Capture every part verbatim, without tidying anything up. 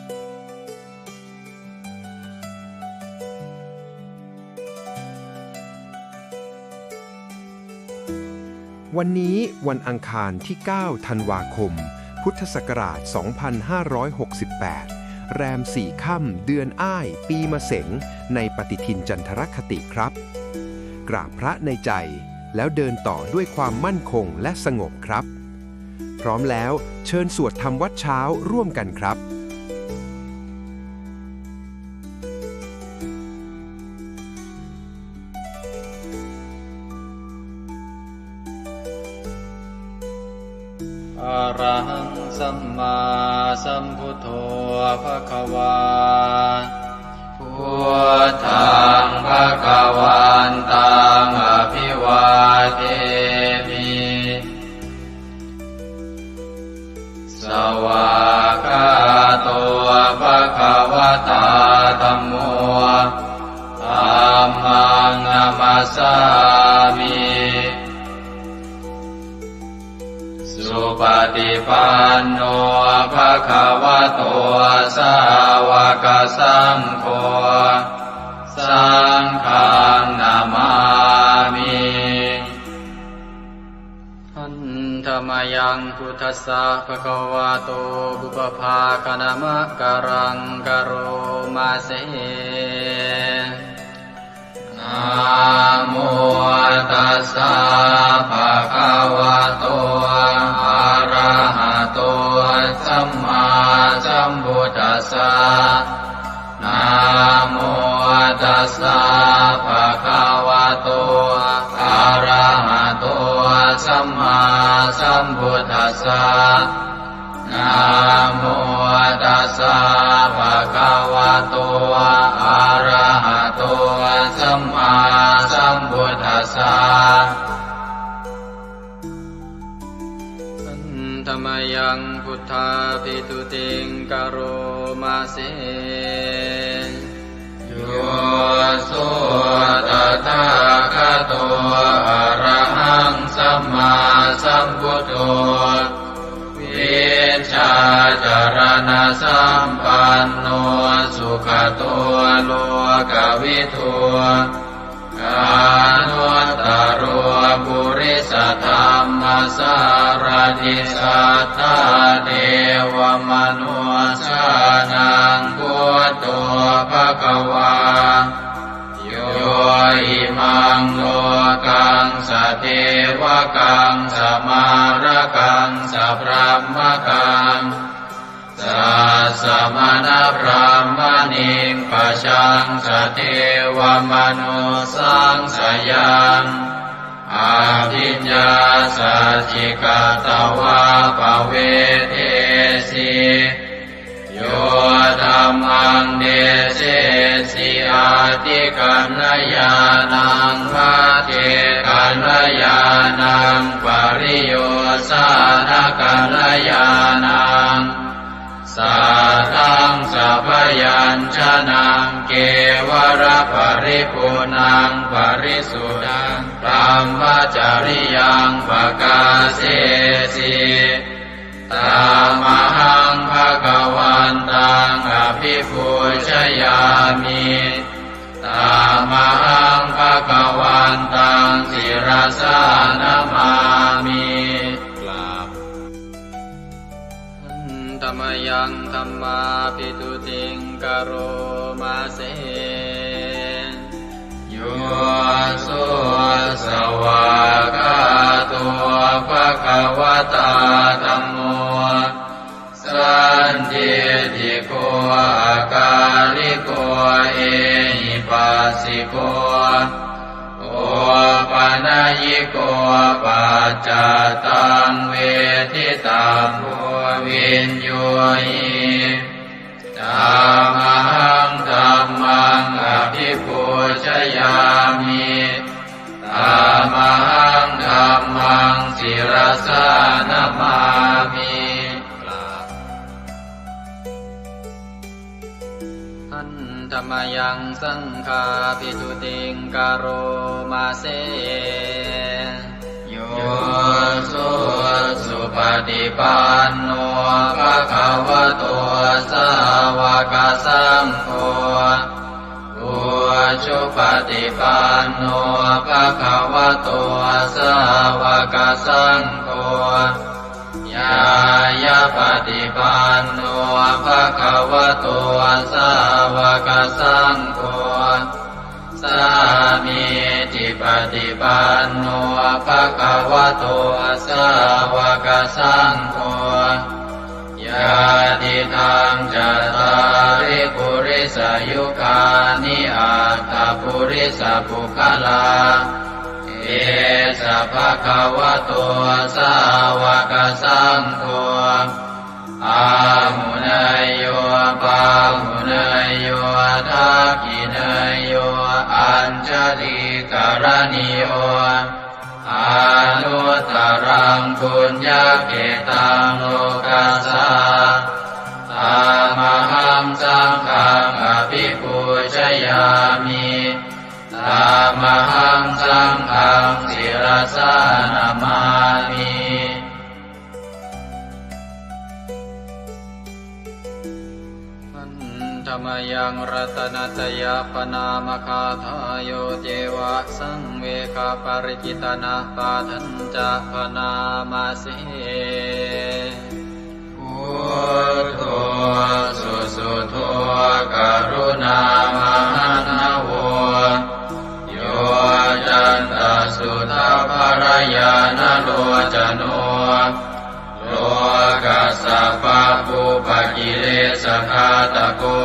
วันนี้วันอังคารที่ เก้า ธันวาคม พุทธศักราช สองพันห้าร้อยหกสิบแปด แรม สี่ ค่ำ เดือนอ้าย ปีมะเสง ในปฏิทินจันทรคติครับ กราบพระในใจ แล้วเดินต่อด้วยความมั่นคงและสงบครับ พร้อมแล้วเชิญสวดทำวัตรเช้าร่วมกันครับ Arahaṃ sammāsambuddho bhagavā. Buddhaṃ bhagavantaṃ abhivādemi. Svākkhāto bhagavatā dhammo. Dhammaṃ namassāmi. Supaṭipanno bhagavato sāvakasaṅgho. Saṅghaṃ namāmi. Handa mayaṃ buddhassa bhagavato pubbabhāganamakāraṃ karoma se. Namo tassa bhagavato arahato sammāsambuddhassa. Namo tassa bhagavato arahato sammāsambuddhassa. Namo tassa bhagavato arahato sammāsambuddhassa. Handa mayaṃ buddhābhistutiṃ karoma se. Yo so tathāgato arahaṃ sammāsambuddho, vijjācaraṇasampanno sugato lokavidū, anuttaro purisadammasārathi satthā devamanussānaṃ buddho bhagavā. Yo imaṃ lokaṃ sadevakaṃ samārakaṃ sabrahmakaṃ sassamaṇabrāhmaṇiṃ pajaṃ sadevamanussāṃ sayaṃ abhiññāsaccikatvā pavedesi. Yo dhammaṃ desesi atthikaññāṇaṃ, pacchekaññāṇaṃ, pariyosānakaññāṇaṃ, saddaṃ sabyañjanaṃ, kevalaparipuṇṇaṃ parisuddhaṃ brahmacariyaṃ pakāsesi. Tamahaṃ bhagavantaṃ abhipūjayāmi. Tamahaṃ bhagavantaṃ sirasā namāmi. กราบ Handa mayaṃ dhammābhistutiṃ karoma se. Yo so svākkhāto bhagavatā dhammo, sandiṭṭhiko akāliko ehipassiko, opanayiko paccattaṃ veditabbo viññūhi. Tamahaṃ dhammaṃ abhipūjayāmi. Tamahaṃ dhammaṃ sirasā namāmi. กราบ Handa mayaṃ saṅghābhistutiṃ karoma se. Yo so supaṭipanno bhagavato sāva sāvakasaṅgho, ujupaṭipanno bhagavato sāvakasaṅgho, ñāyapaṭipanno bhagavato sāvakasaṅgho, sāmīcipaṭipanno bhagavato sāvakasaṅgho, yadidaṃ cattāri purisayugāni aṭṭha purisapuggalā, esa bhagavato sāvakasaṅgho, āhuneyyo pāhuneyyo dakkhiṇeyyo añjalikaraṇīyo, anuttaraṃ puññakkhettaṃ lokassā. Tamahaṃ saṅghaṃ abhipūjayāmi. Tamahaṃ saṅghaṃ sirasā namāmi. Handa mayaṃ ratanattayappaṇāmagāthā, yo ceva saṃvegaparicittanapāṭhañca bhaṇāma se. Buddho susuddho karuṇāmahaṇṇavo, yoccantasuddhabbarañāṇalocano, lokassa pabbupakilesagāthako,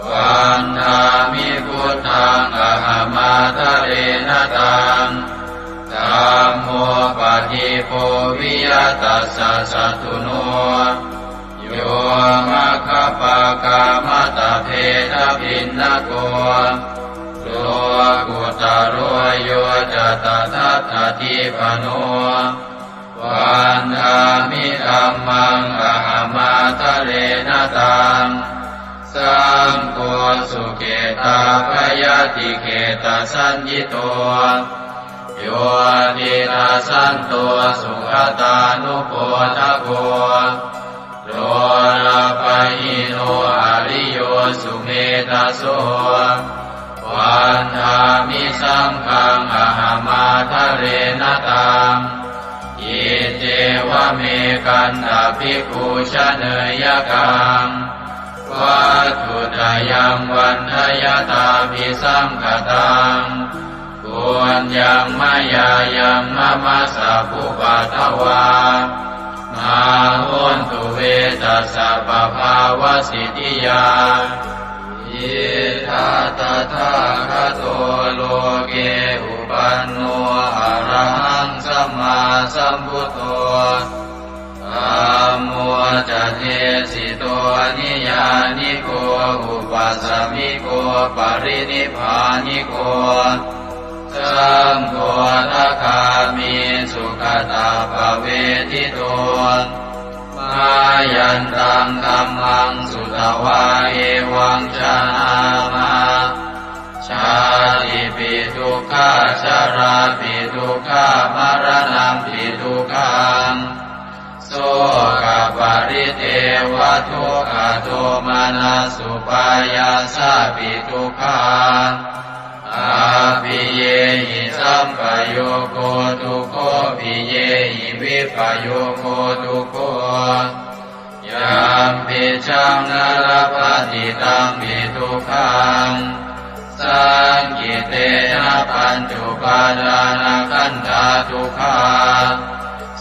vandāmi buddhaṃ ahamādarena taṃ. Dhammo padīpo viya tassa satthuno, yo maggapākamattabhedabhinnako, lokuttaro yo ca tadattadīpano, vandāmi dhammaṃ ahamādarena taṃ. Saṅgho sukhitapayadikhettasaññito, yo tiṇṇassanto sugatānubodhako, lolapahīno ariyo sumedhaso, vandāmi saṅghaṃ ahamādarena taṃ. Iccevamekantabhikkhū janeyyakaṃ, vatthuttayaṃ vandayattabhisaṅkhataṃ, puññaṃ mayā yaṃ mama sabbupaddavā, mā hontu ve tassa pabhāvasiddhiyā. Idha tathāgato loke uppanno arahaṃ sammāsambuddho, dhammo ca desito niyyāniko upasamiko parinibbāniko, saṅgho sakāmi sugatappavedito. Mayantaṃ dhammaṃ sutvā evaṃ janāma, jātipi dukkhā jarāpi dukkhā maraṇampi dukkhaṃ, sokaparidevadukkhadomanassupāyāsāpi dukkhā, appiyehi sampayogo dukkho, piyehi vippayogo dukkho, yampicchaṃ na labhati tampi dukkhaṃ. Saṅkhittena pañcupādānakkhandhā dukkhā.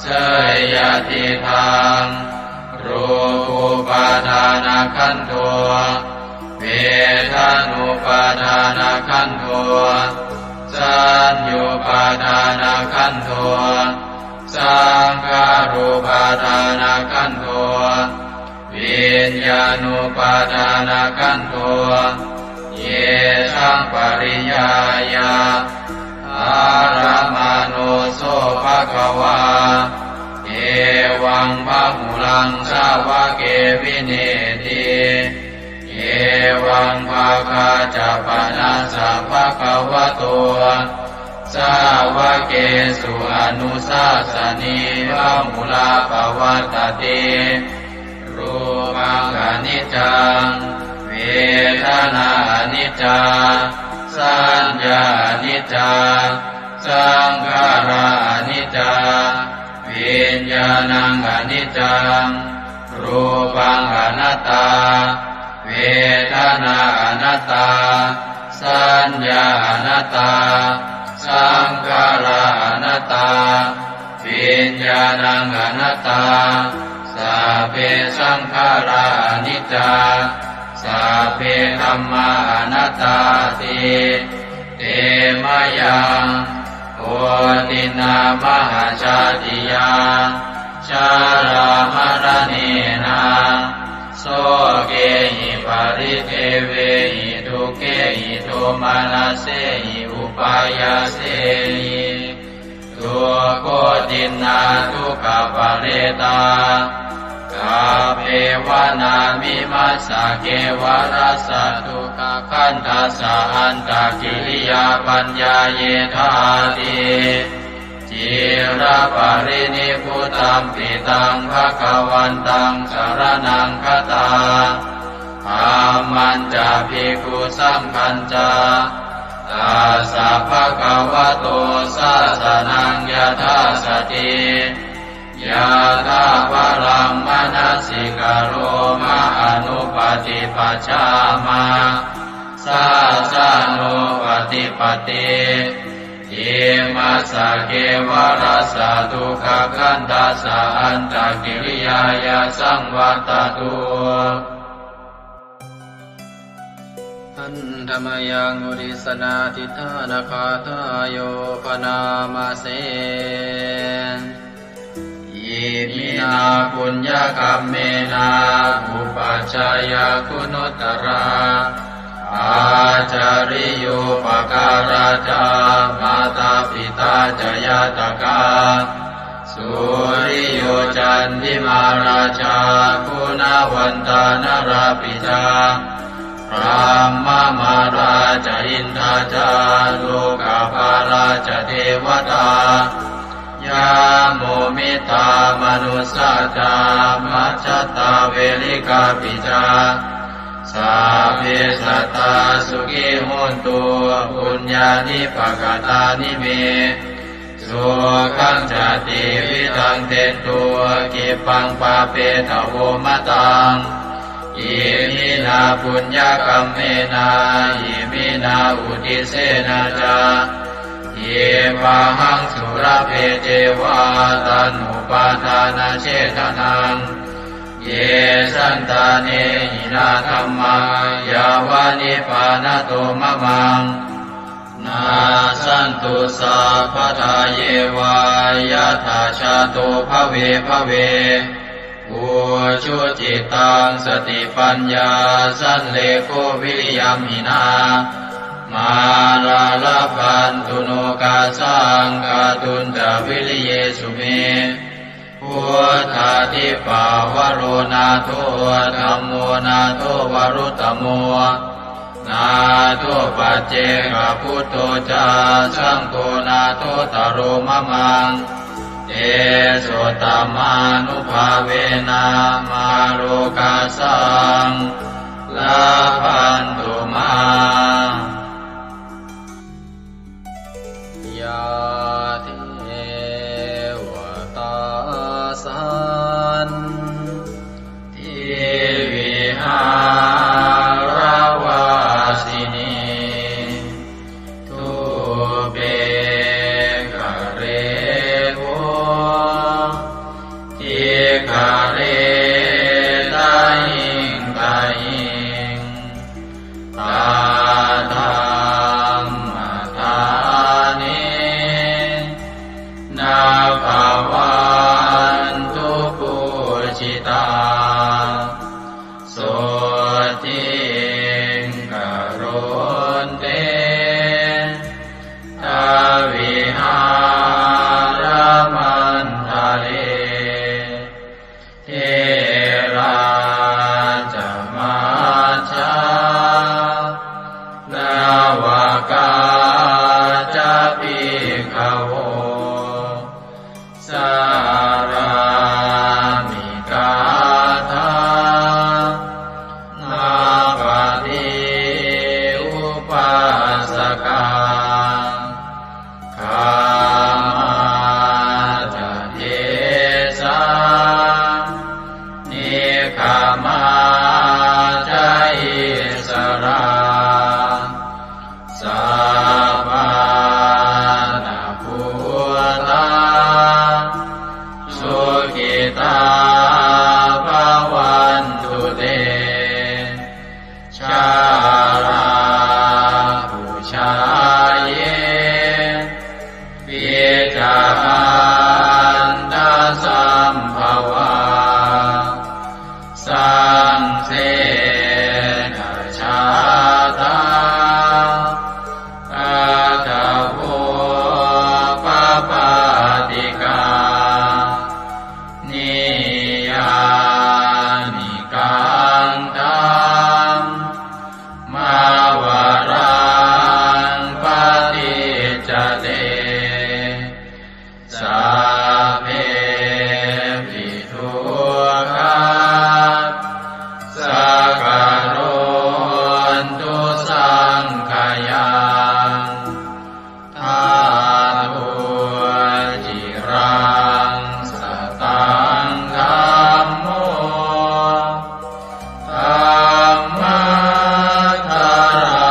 Seyyathīdaṃ: rūpūpādānakkhandho, vedanūpādānakkhandho, saññupādānakkhandho, saṅkhārupādānakkhandho, viññāṇupādānakkhandho. Yesaṃ pariññāya ārammaṇo so bhagavā, evaṃ bahulaṃ sāvake vineeti. Evaṃ bhāgā ca panassa bhagavato sāvakesu anussāsanī bahulā pavattati. Rūpaṃ aniccaṃ, aniccā, saññā aniccā, saṅkhārā aniccā, viññāṇaṃ aniccaṃ, rūpaṃ anattā, vedanā anattā, saññā anattā, saṅkhārā anattā, viññāṇaṃ anattā, sabbe saṅkhārā aniccā, sabbe dhammā anattāti. Te mayaṃ otiṇṇā mahāsātiyā jarāmaraṇena sokehi paridevehi dukkhehi domanassehi upāyāsehi dukkhotiṇṇā dukkhaparetā. Kappeva nāmimassa kevalassa dukkhakkhandhassa antakiriyā paññāyethāti. Ciraparinibbutampi taṃ bhagavantaṃ saraṇaṃ gatā, dhammañca bhikkhusaṅghañca, tassa bhagavato sāsanaṃ yathāsati yathābalaṃ manasikaroma anuppaṭipajjāma sāsanūpaṭipatti. Imassa kevalassa dukkhakkhandhassa antakiriyāya saṃvattatu. Handa mayaṃ uddissanādhiṭṭhānagāthāyo bhaṇāma se. Iminā puññakammena upajjhāyā guṇuttarā ācariyūpakārā ca mātā pitā ca ñātakā suriyo candimā rājā guṇavantā narāpi ca brahmamārā ca indā ca lokapālā ca devatā yamo mittā manussā ca majjhattā verikāpi ca sabbe sattā sukhī hontu puññāni pakatāni me sukhañca tividhaṃ dentu khippaṃ pāpetha vomataṃ. Iminā puññakammena iminā uddisena ca khippāhaṃ sulabhe ceva taṇhupādānachedanaṃ. Ye santāne hinā dhammā yāva nibbānato mamaṃ nassantu sabbadā yeva yattha jāto bhave bhave. Ujucittaṃ satipaññā sallekho viriyamhinā mārā labhantu nokāsaṃ kātuñca viriyesu me. Buddhādhipavaro nātho dhammo nātho varuttamo nātho paccekabuddho ca saṅgho nāthottaro mamaṃ. Tesottamānubhāvena mārokāsaṃ labhantu mā. Yā devatā santi vihāravasinī thūpe ghare bodhighare tahiṃ tahiṃ Samā ca issarā, sappāṇabhūtā, sukhitā bhavantu te. Jalābujā yepi ca aṇḍasambhavā, saṃsedajātā athavopapātikā, niyyānikaṃ dhammavaraṃ paṭicca te, sabbepi dukkhā sakarontu saṅkhayaṃ. Ṭhātu ciraṃ sataṃ dhammo, dhammaddharā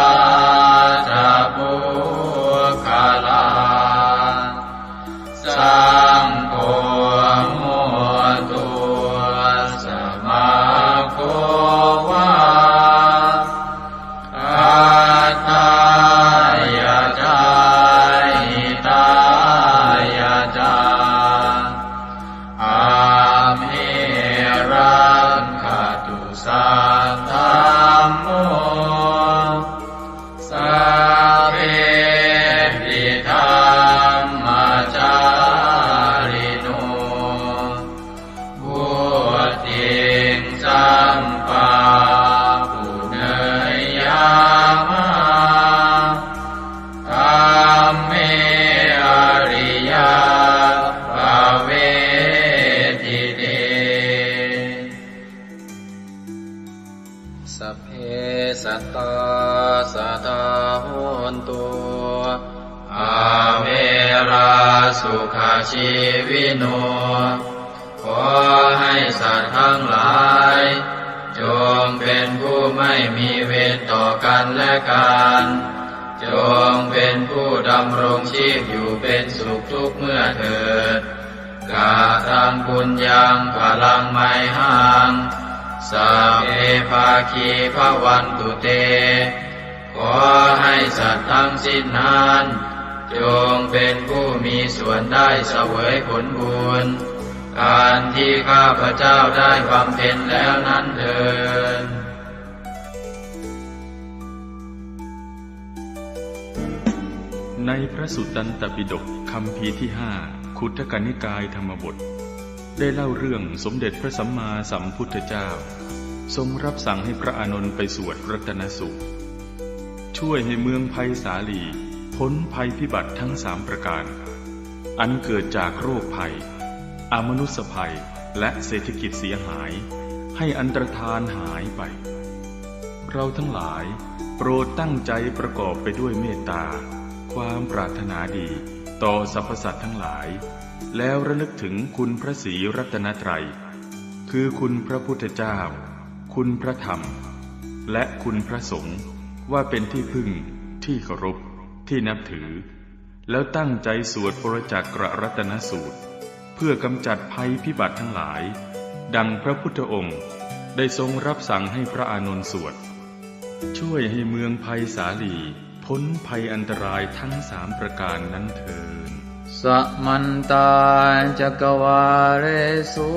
ca puggalā, saṅgho hotu samaggo va, atthāya ca hitāya ca. Amhe rakkhatu saddhammo, sabbepi dhammacārino, vuḍḍhiṃ sampāpuṇeyyāma, dhamme ariyappavedite. Sabbe sattā sadā hontu, averā sukhajīvino. ขอให้สัตว์ทั้งหลาย จงเป็นผู้ไม่มีเวรต่อกันและกัน จงเป็นผู้ดำรงชีพอยู่เป็นสุขทุกเมื่อเถิด Kataṃ puññaṃ phalaṃ mayhaṃ, sabbe bhāgī bhavantu te. ขอให้สัตว์ทั้งสิ้นนั้น จงเป็นผู้มีส่วนได้เสวยผลบุญ อันที่ข้าพเจ้าได้บำเพ็ญแล้วนั้นเทอญ ในพระสุตตันตปิฎกคัมภีร์ที่ห้า ขุททกนิกายธรรมบท ได้เล่าเรื่องสมเด็จพระสัมมาสัมพุทธเจ้า ทรงรับสั่งให้พระอานนท์ไปสวดรัตนสูตร ช่วยให้เมืองไพศาลีพ้นภัยพิบัติทั้งสามประการ อันเกิดจากโรคภัย อมนุสสภัย และเศรษฐกิจเสียหาย ให้อันตรธานหายไป เราทั้งหลายโปรดตั้งใจประกอบไปด้วยเมตตา ความปรารถนาดีต่อสรรพสัตว์ทั้งหลาย แล้วระลึกถึงคุณพระศรีรัตนตรัย คือคุณพระพุทธเจ้า คุณพระธรรม และคุณพระสงฆ์ ว่าเป็นที่พึ่ง ที่เคารพ ที่นับถือ แล้วตั้งใจสวดปรจจักรรัตนสูตร เพื่อกำจัดภัยพิบัติทั้งหลาย ดังพระพุทธองค์ได้ทรงรับสั่งให้พระอานนท์สวด ช่วยให้เมืองไพศาลีพ้นภัยอันตรายทั้งสามประการนั้นเทอญ Samantā cakkavāḷesu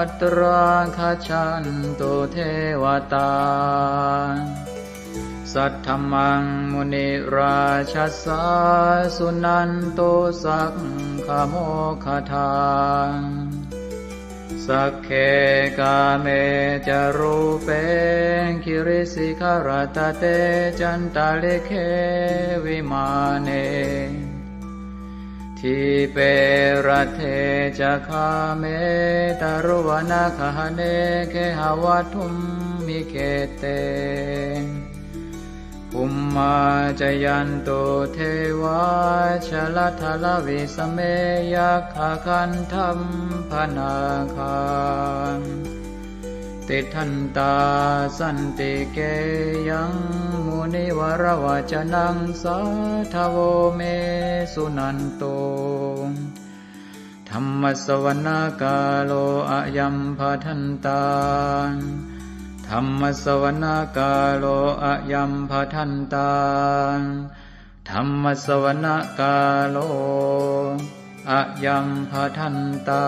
atrāgacchantu devatā. Saddhammaṃ munirājassa suṇantu saggamokkhadaṃ. Sagge kāme ca rūpe girisikharataṭe cantalikkhe vimāne. Dīpe raṭṭhe ca gāme taruvanagahane gehavatthumhi khette. Bhummā cāyantu devā jalathalavisame yakkhagandhabbanāgā. tiṭṭhantā santike yaṃ munivaravacanaṃ sādhavo me suṇantu. Dhammassavanakālo ayambhadantā. Dhammassavanakālo ayambhadantā. Dhammassavanakālo ayambhadantā.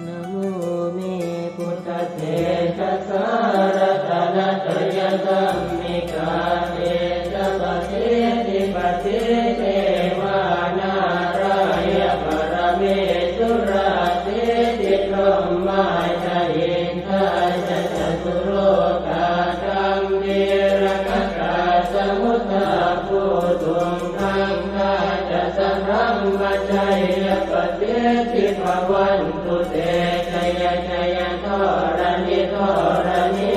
Namo me buddhatejasā ratanattayadhammikā tejapasiddhi pasīdevā nārāya paramesurā siddhibrahmā ca indā ca catulokā gambhīrakkhakā samuddā bhūtuṃ gaṅgā ca sabrahmajayya pasiddhi bhavantu te. Jaya jaya dharaṇi dharaṇī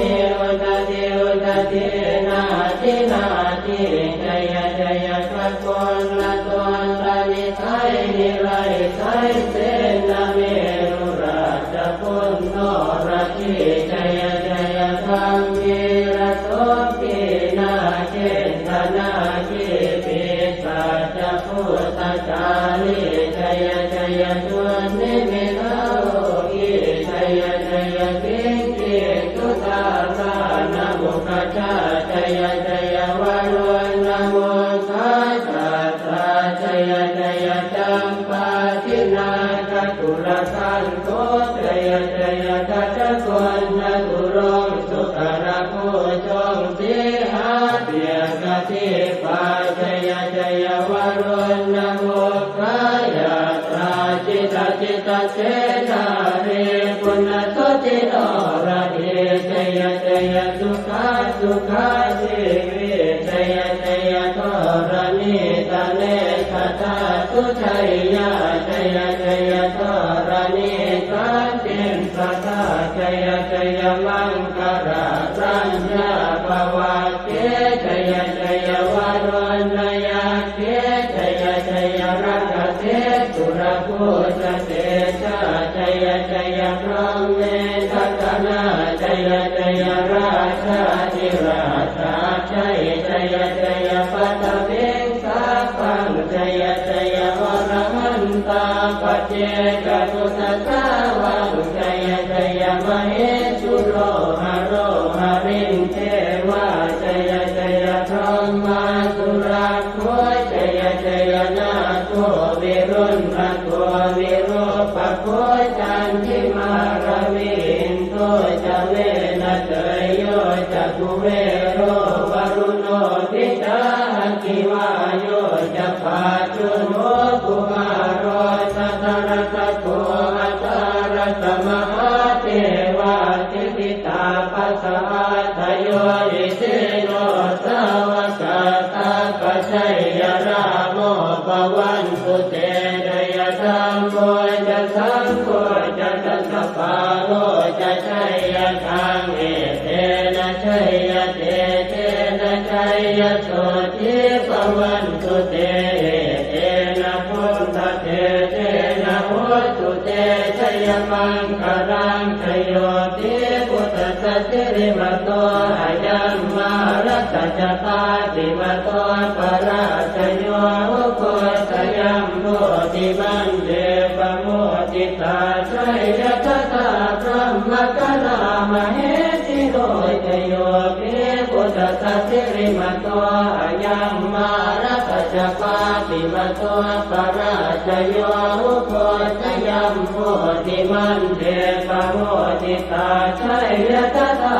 udadhi udadhī nadi nadī jaya jaya gaganalatantanisaya nirayasaya senameru rājabala noradī jaya jaya gambhīrasombhī nāgendanāgī pisācabhūtakālī jaya jaya dunnimittarogī jaya jaya siṅgī sudādānamukhajā jaya jaya varuṇamukhasātrā jaya jaya campādināgakulagantho jaya jaya gajagonnaturaṅga sukarabhujaṅga sīhabyagghadīpā jaya jaya varuṇamukhayātrā jita jita senārī punasuddhi noradī jaya jaya sukhā sukhā jīvī jaya jaya dharaṇītale sadāsujayā jaya jaya dharaṇī santin sadā jaya jaya maṅkarāraññā bhavagge jaya jaya varuṇayakkhe jaya jaya rakkhase surabhujatejā jaya jaya brahmendagaṇā jaya jaya rājādhirājasājjai jaya jaya paṭhaviṃ sabbaṃ jaya jaya arahantā paccekabuddhasāvaṃ jaya jaya mahesuro haro harindevā jaya jaya brahmā surakkho jaya jaya nāgo viruḷhako virūpakkho candimā ravi indo ca venateyyo ca kuvero varuṇopi ca aggi vāyo ca pājuṇho kumāro dhataraṭṭhako aṭṭhārasa mahādevā siddhitāpasaādayo isino sāvakā sabbā jaya rāmo bhavantu te jaya dhammo ca saṅgho ca dasapālo ca jayakaṃ etena jayatejena jayasotthī bhavantu te etena buddhatejena hotu te jayamaṅgalaṃ jayo pi buddhassa sirīmato ayaṃ mārassa ca pāpimato parājayo ugghosayuṃ bodhimaṇḍe pamoditā jaya tadā brahmagaṇā mahesino jayo pi buddhassa sirīmato ayaṃ mārassa ca pāpimato parājayo ugghosayuṃ bodhimaṇḍe pamoditā jaya tadā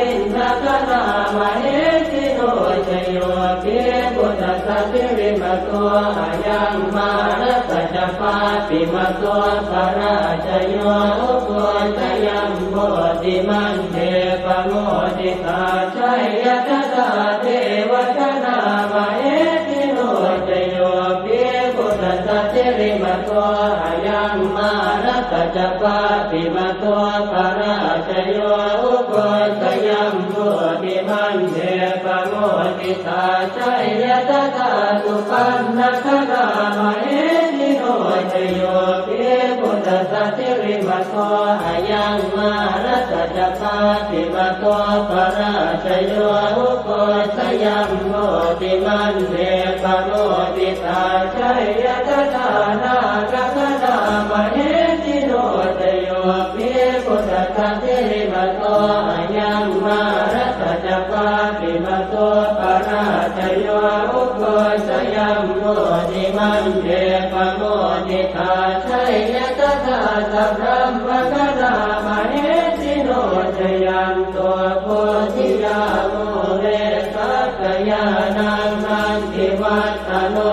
indagaṇā mahesino jayo pi buddhassa sirīmato ayaṃ mārassa ca pāpimato parājayo ugghosayuṃ bodhimaṇḍe pamoditā jaya tadā devagaṇā mahesino jayo pi buddhassa sirīmato ayaṃ mārassa ca pāpimato parājayo ugghosayuṃ bodhimaṇḍe pamoditā jaya tadā supaṇṇagaṇā mahesino jayo pi buddhassa sirīmato ayaṃ mā Mārassa ca pāpimato parājayo, ugghosayuṃ bodhimaṇḍe pamoditā, jaya tadā nāgagaṇā mahesino. Jayo hi buddhassa sirīmato ayaṃ, mārassa ca pāpimato parājayo, ugghosayuṃ bodhimaṇḍe pamoditā, jaya tadā sabrahmagaṇā mahesino. Jayanto bodhiyā mūle sakyānaṃ nandivaḍḍhano,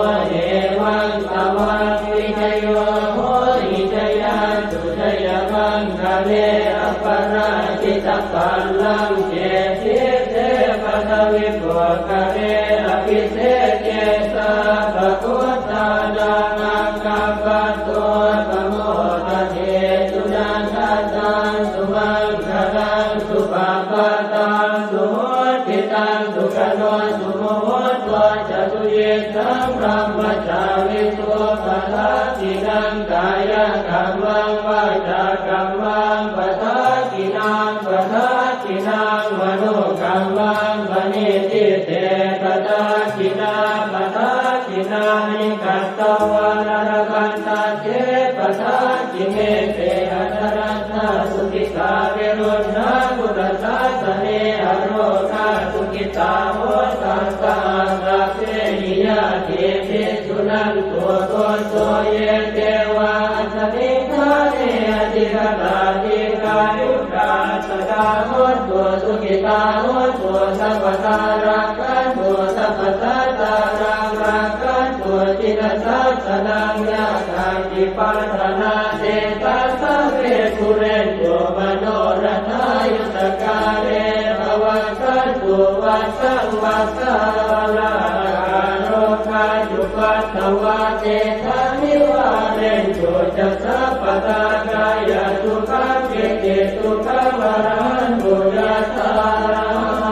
evaṃ tvaṃ vijayo hohi jayassu jayamaṅgale, aparājitapallaṅke sīse paṭhavipokkhare, abhiseke sabbabuddhānaṃ aggappatto pamodati. Sunakkhattaṃ sumaṅgalaṃ supabhātaṃ suhuṭṭhitaṃ, sukhaṇo sumuhutto ca suyiṭṭhaṃ brahmacārisu, padakkhiṇaṃ kāyakammaṃ vācākammaṃ padakkhiṇaṃ, padakkhiṇaṃ manokammaṃ paṇidhī te padakkhiṇā, padakkhiṇāni katvāna labhantatthe padakkhiṇe. Te atthaladdhā sukhitā viruḷhā buddhasāsane, arogā sukhitā hotha saha sabbehi ñātibhi. Suṇantu bhonto ye devā asmiṃ ṭhāne adhigatā, dīghāyukā sadā hontu, sukhitā hontu sabbadā, rakkhantu sabbasattānaṃ, rakkhantu jinasāsanaṃ. Yā kāci patthanā tesaṃ sabbe pūrentu manorathā, yuttakāle pavassantu vassaṃ vassā, ālāhakā rogā cupaddavā tesaṃ nivārentu ca sabbadā, kāyasukhaṃ cittisukhaṃ arahantu yathārahaṃ.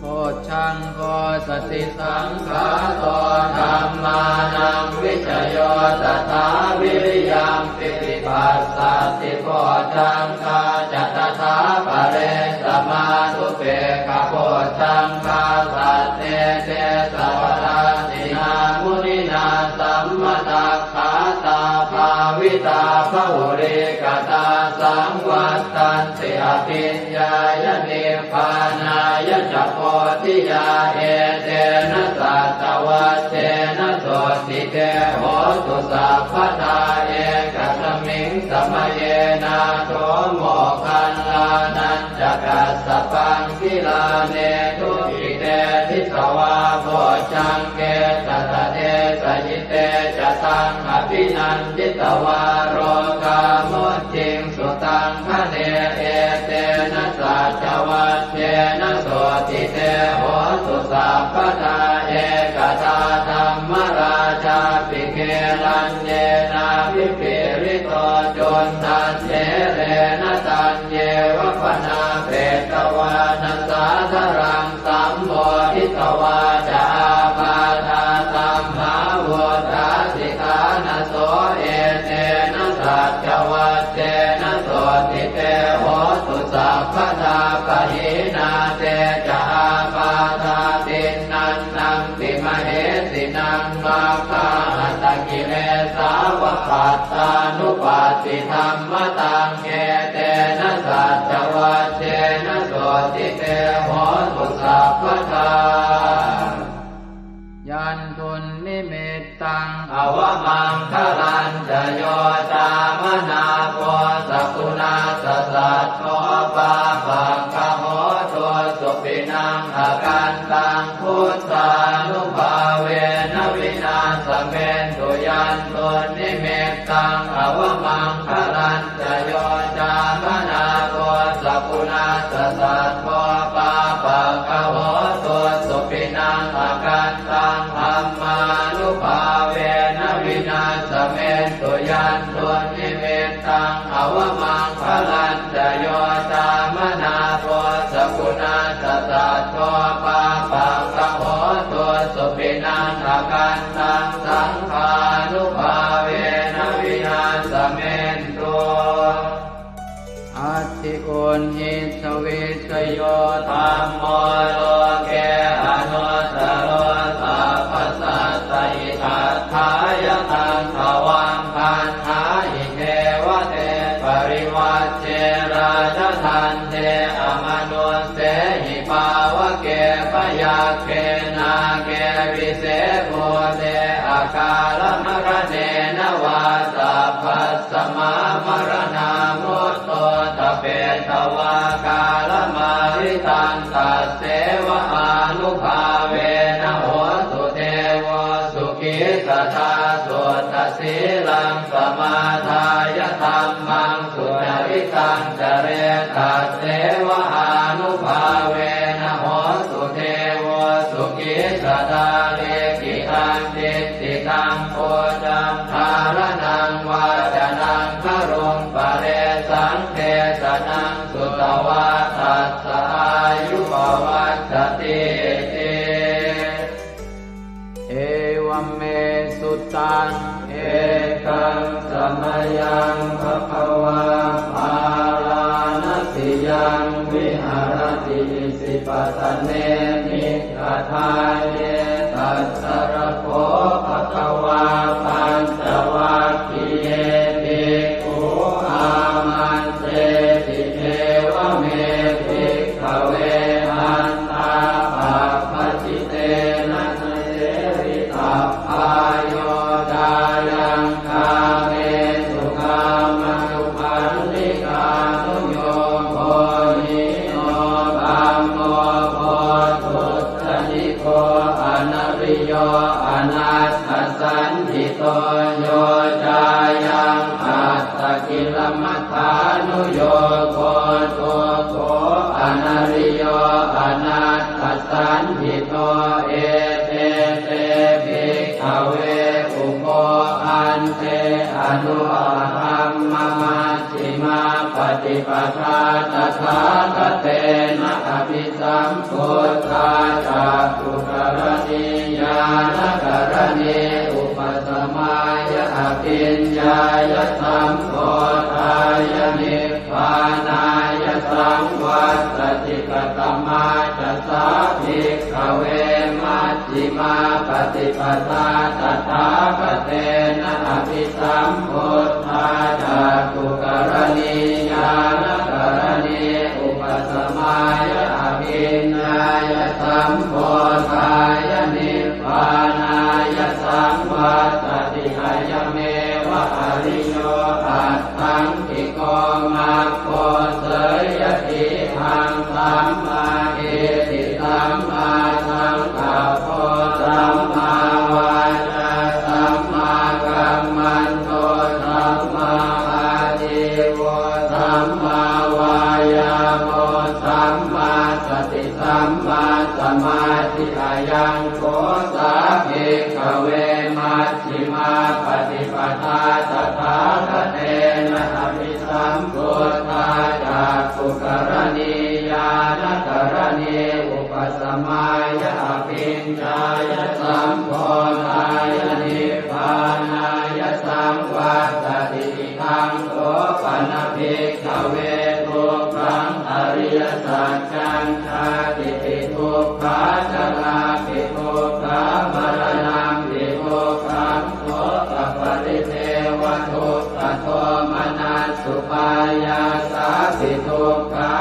Bojjhaṅgo satisaṅkhāto dhammānaṃ vicayo tathā, viriyampīti passaddhi bojjhaṅgā ca tathāpare, samādhupekkhabojjhaṅgā sattete sabbadassinā, muninā sammadakkhātā bhāvitā bahulīkatā, saṃvattanti abhiññāya nibbānāya ca bodhiyā. Etena saccavajjena sotthi te hotu sabbadā, ekasmiṃ samaye nātho moggallānañca kassapaṃ, gilāne dukkhite disvā bojjhaṅge satta desayi. Te ca taṃ abhinanditvā rogā mucciṃsu taṅkhaṇe. Etena saccavajjena sotthi te hotu sabbadā, ekadā dhammarājāpi gelaññenābhipīḷito, cundattherena taññeva bhaṇāpetvāna sādaraṃ, sammoditvā ca ābādhā tamhā vuṭṭhāsi ṭhānaso. Etena saccavajjena sotthi te hotu sabbadā, pahīnā te ca ābādhā tiṇṇannampi mahesinaṃ, maggāhatakilesāva pattānuppattidhammataṃ. Etena saccavajjena sotthi te hotu sabbadā. Yandunnimittaṃ avamaṅgalañca yo cāmanāpo sakuṇassa saddo, pāpaggaho dussupinaṃ akantaṃ, buddhānubhāvena vināsamentu. Yandunnimittaṃ avamaṅgalañca yo cāmanāpo sakuṇassa saddo, pāpaggaho dussupinaṃ akantaṃ, dhammānubhāvena vināsamentu. Yandunnimittaṃ avamaṅgalañca yo cāmanāpo sakuṇassa saddo, pāpaggaho Uṇhissavissayo dhammo loke anuttaro sabbasattahitatthāya taṃ tvaṃ gaṇhāhi devate parivajje rājadaṇḍe amanussehi pāvake byagghe nāge vise bhūte akālamaraṇena vā sabbasmā maraṇā mutto ṭhapetvā kālamāritaṃ tasseva ānubhāvena hotu devo sukhī sadā. Suddhasīlaṃ samādāya dhammaṃ sucaritaṃ care tasseva ānubhāvena hotu devo sukhī sadā. Likkhitaṃ cintitaṃ pūjaṃ dhāraṇaṃ vācanaṃ garuṃ paresaṃ desanaṃ sutvā tassa āyu pavaḍḍhatīti. Evaṃ me sutaṃ. Ekaṃ samayaṃ bhagavā bārāṇasiyaṃ viharati isipatane migadāye. Tatra kho bhagavā pañcavaggiye bhikkhū āmantesi: Evaṃ me bhikkhave antā pabbajitena na sevitabbā. Yo cāyaṃ kāmesu kāmasukhallikānuyogo hīno gammo pothujjaniko anariyo anatthasañhito, yo cāyaṃ attakilamathānuyogo dukkho anariyo anatthasañhito, ete te bhikkhave ubho ante anupagamma majjhimā paṭipadā tathāgatena abhisambuddhā cakkhukaraṇī ñāṇakaraṇī upasamāya abhiññāya sambodhāya nibbānāya saṃvattati. Katamā ca sā bhikkhave maj jhimā paṭipadā tathāgatena abhisambuddhā cakkhukaraṇī ñāṇakaraṇī upasamāya abhiññāya sambodhāya nibbānāya saṃvattati? Ayameva ariyo aṭṭhaṅgiko maggo, seyyathīdaṃ: sammādiṭṭhi sammāsaṅkappo sammāvācā sammākammanto sammāājīvo sammāvāyāmo sammāsati sammāsamādhi. Ayaṃ kho sā bhikkhave maj jhimā paṭipadā tathāgatena abhisambuddhā cakkhukaraṇī ñāṇakaraṇī upasamāya abhiññāya sambodhāya nibbānāya saṃvattati. Idaṃ kho pana bhikkhave dukkhaṃ ariyasaccaṃ: jātipi dukkhā jarāpi dukkhā maraṇampi dukkhaṃ sokaparidevadukkhadomanassupāyāsāpi dukkhā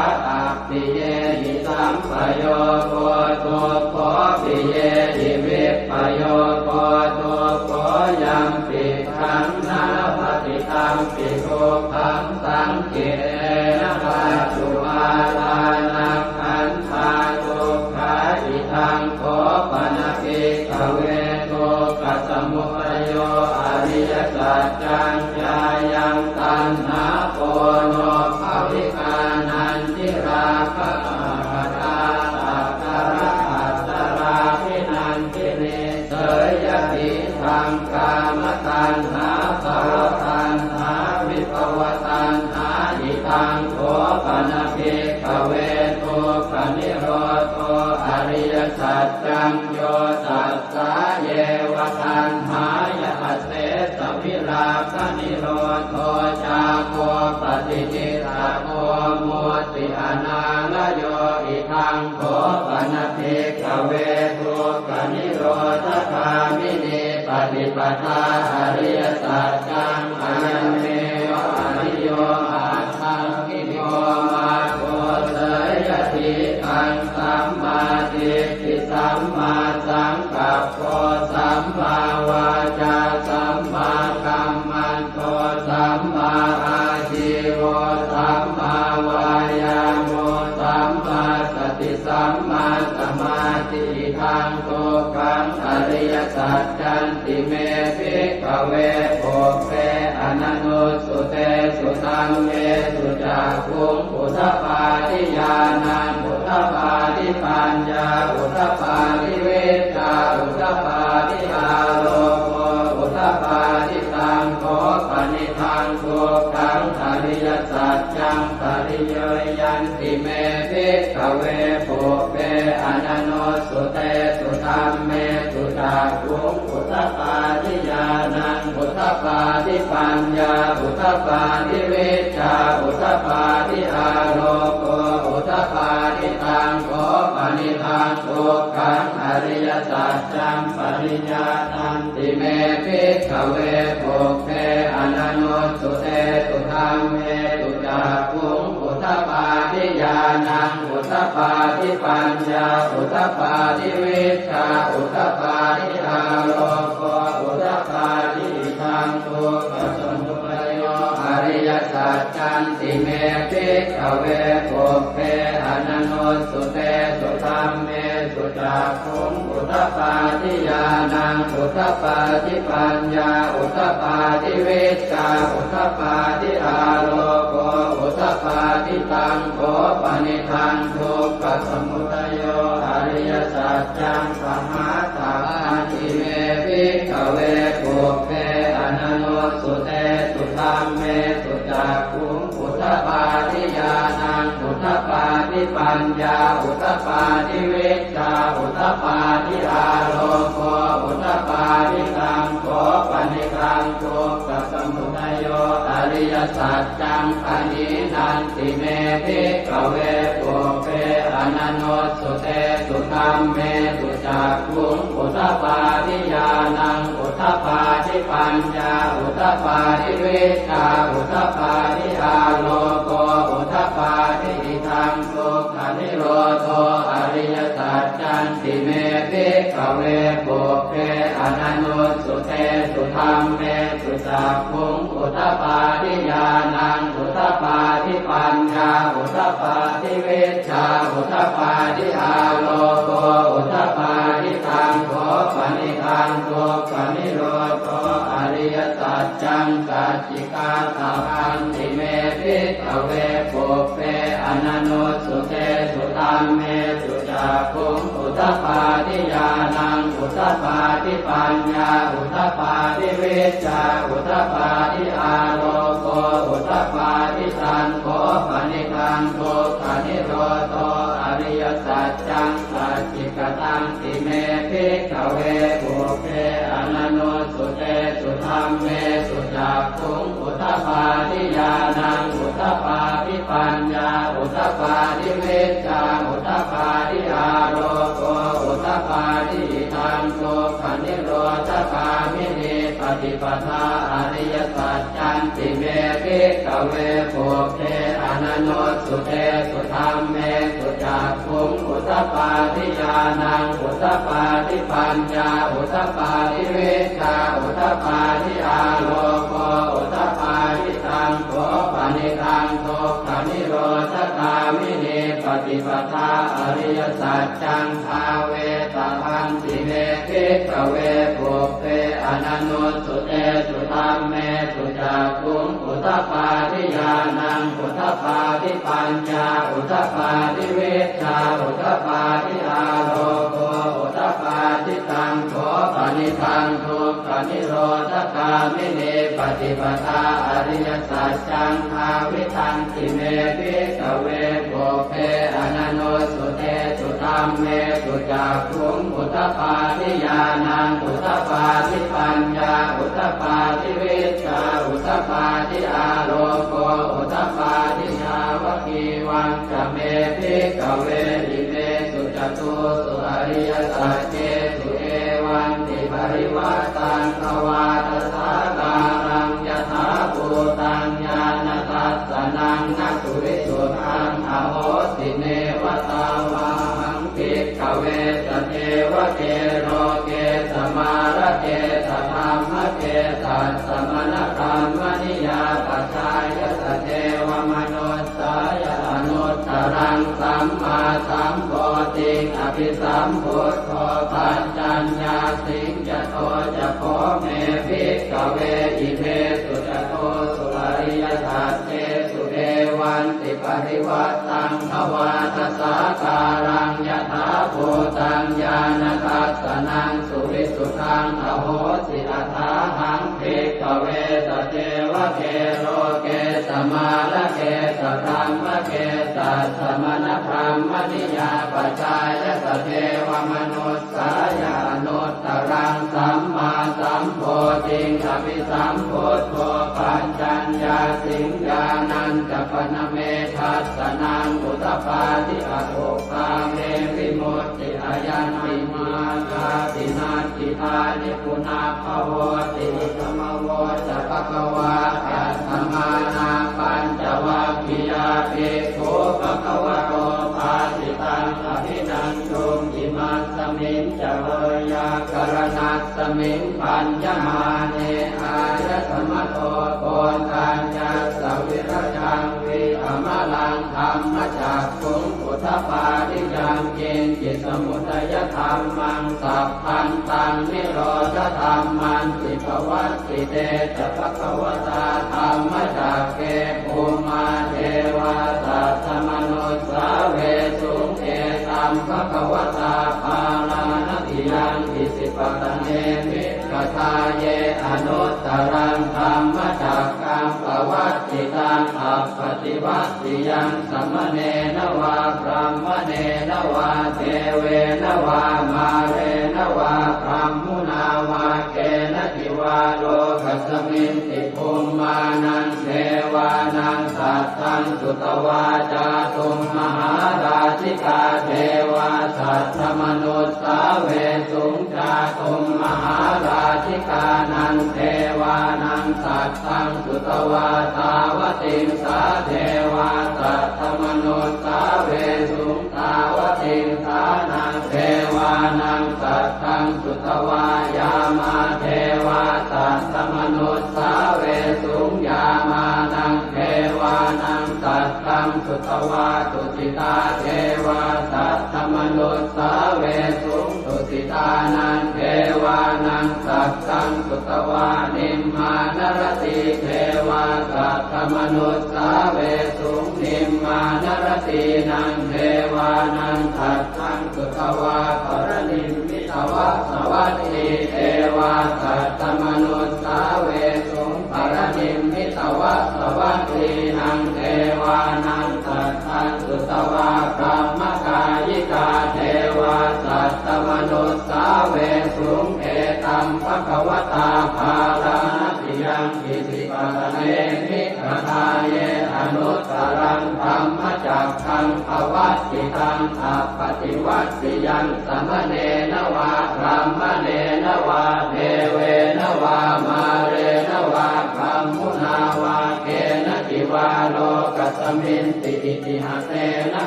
appiyehi sampayogo dukkho piyehi vippayogo dukkho yampidaṃ na labhati tampi dukkhaṃ saṅkhittena pañcupādānakkhandhā dukkhā. Idaṃ kho pana bhikkhave dukkhasamudayo ariyasaccaṃ: yāyaṃ taṇhā ponobbhavikā nandirāgasahagatā tatra atatāladdhanandinī, seyyathīdaṃ: kāmataṇhā bhavataṇhā vibhavataṇhā. Idaṃ kho pana bhikkhave dukkhanirodho ariyasaccaṃ: yo tassāyeva taṇhāya asesavirāganirodho cāgo paṭinissaggo mutti anālayo. Idaṃ kho pana bhikkhave dukkhanirodhagāminī paṭipadā ariyasaccaṃ, ayameva ariyo aṭṭhaṅgiko maggo, seyyathīdaṃ: sammādiṭṭhi sammāsaṅkappo sammāvācā sammākammanto sammāājīvo sammāvāyāmo sammāsati sammāsamādhi. Idaṃ dukkhaṃ ariyasaccanti me bhikkhave pubbe ananussutesu dhammesu cakkhuṃ udapādi ñāṇaṃ udapādi paññā udapādi vijjā udapādi āloko udapādi. Taṃ kho panidaṃ dukkhaṃ ariyasaccaṃ pariññeyyanti me bhikkhave pubbe ananussutesu dhammesu cakkhuṃ udapādi ñāṇaṃ udapādi paññā udapādi vijjā udapādi āloko udapādi. Taṃ kho panidaṃ dukkhaṃ ariyasaccaṃ pariññātanti me bhikkhave pubbe ananussutesu dhammesu cakkhuṃ udapādi ñāṇaṃ udapādi paññā udapādi vijjā udapādi āloko udapādi. Idaṃ dukkhasamudayo ariyasaccanti me bhikkhave pubbe ananussutesu dhammesu cakkhuṃ udapādi ñāṇaṃ udapādi paññā udapādi vijjā udapādi āloko udapādi. Taṃ kho panidaṃ dukkhasamudayo ariyasaccaṃ pahātabbanti me bhikkhave pubbe ananussutesu dhammesu cakkhuṃ udapādi ñāṇaṃ udapādi paññā udapādi vijjā udapādi āloko udapādi. Taṃ kho panidaṃ dukkhasamudayo ariyasaccaṃ pahīnanti me bhikkhave pubbe ananussutesu dhammesu cakkhuṃ udapādi ñāṇaṃ udapādi paññā udapādi vijjā udapādi āloko udapādi. Idaṃ dukkhanirodho ariyasaccanti me bhikkhave pubbe ananussutesu dhammesu cakkhuṃ udapādi ñāṇaṃ udapādi paññā udapādi vijjā udapādi āloko udapādi. Taṃ kho panidaṃ dukkhanirodho ariyasaccaṃ sacchikātabbanti me bhikkhave pubbe ananussutesu dhammesu cakkhuṃ udapādi ñāṇaṃ udapādi paññā udapādi vijjā udapādi āloko udapādi. Taṃ kho panidaṃ dukkhanirodho ariyasaccaṃ sacchikatanti me bhikkhave pubbe ananussutesu dhammesu cakkhuṃ udapādi ñāṇaṃ udapādi paññā udapādi vijjā udapādi āloko udapādi. Idaṃ dukkhanirodhagāminī paṭipadā ariyasaccanti me bhikkhave pubbe ananussutesu dhammesu cakkhuṃ udapādi ñāṇaṃ udapādi paññā udapādi vijjā udapādi āloko udapādi. Taṃ kho panidaṃ dukkhanirodhagāminī paṭipadā ariyasaccaṃ bhāvetabbanti me bhikkhave pubbe ananussutesu dhammesu cakkhuṃ udapādi ñāṇaṃ udapādi paññā udapādi vijjā udapādi āloko udapādi. Taṃ kho panidaṃ dukkhanirodhagāminī paṭipadā ariyasaccaṃ bhāvitanti me bhikkhave pubbe ananussutesu dhammesu cakkhuṃ udapādi ñāṇaṃ udapādi paññā udapādi vijjā udapādi āloko udapādi. Yāvakīva ca me bhikkhave imesu catūsu ariyasaccesu evantiparivaṭṭaṃ dvādasākāraṃ yathābhūtaṃ ñāṇadassanaṃ na suvisuddhaṃ ahosi. Neva tāvāhaṃ bhikkhave sadevake loke samārake sadhammake sassamaṇabrāhmaṇiyā pajāya sadevamanu ssāya anuttaraṃ sammāsambodhiṃ abhisambuddho paccaññāsiṃ. Yato ca kho me bhikkhave imesu catūsu ariyasaccesu evantiparivaṭṭaṃ dvādasākāraṃ yathābhūtaṃ ñāṇadassanaṃ suvisuddhaṃ ahosi. Athāhaṃ bhikkhave sadevake loke samārake sadhammake sassamaṇabrāhmaṇiyā pajāya sadevamanussāya anuttaraṃ sammāsambodhiṃ abhisambuddho paccaññāsiṃ. Ñāṇañca pana me dassanaṃ udapādi, akuppā me vimutti, ayaṃ nibbānāti, natthidāni punabbhavoti. Idamavoca bhagavā. Attamanā pañcavaggiyā bhikkhū bhagavato bhāsitaṃ abhinanduṃ. Imasmiñca veyyākaraṇasmiṃ bhaññamāne āyasmato Koṇḍaññassa virajaṃ vītamalaṃ dhammacakkhuṃ udapādi: yaṅkiñci samudayadhammaṃ sabbantaṃ nirodhadhammanti. Pavattite ca bhagavatā dhammacakke bhummā devā saddamanussāvesuṃ: etaṃ bhagavatā Bārāṇasiyaṃ Isipatane Migadāye anuttaraṃ dhammacakkaṃ pavattitaṃ appaṭivattiyaṃ samaṇena vā brāhmaṇena vā devena vā mārena vā brahmunā vā kenaci vā lokasminti. Bhummānaṃ devānaṃ saddaṃ sutvā cātummahārājikā devā saddamanussāvesuṃ. Cātummahārājikānaṃ devānaṃ saddaṃ sutvā tāvatiṃsā devā saddamanussāvesuṃ. Tāvatiṃsānaṃ devānaṃ saddaṃ sutvā yāmā devā saddamanussāvesuṃ. Yāmānaṃ devānaṃ saddaṃ sutvā tusitā devā saddamanussāvesuṃ. Tusitānaṃ devānaṃ saddaṃ sutvā nimmānaratī devā saddamanussāvesuṃ. Nimmānaratīnaṃ devānaṃ saddaṃ sutvā paranimmitavasavattī devā saddamanussāvesuṃ. Paranimmitavasavattīnaṃ devānaṃ saddaṃ sutvā brahmakāyikā devā saddamanussāvesuṃ. Etaṃ bhagavatā Bārāṇasiyaṃ Isipatane Migadāye anuttaraṃ dhammacakkaṃ pavattitaṃ appaṭivattiyaṃ samaṇena vā brāhmaṇena vā devena vā mārena vā brahmunā vā kenaci vā lokasminti. Itiha tena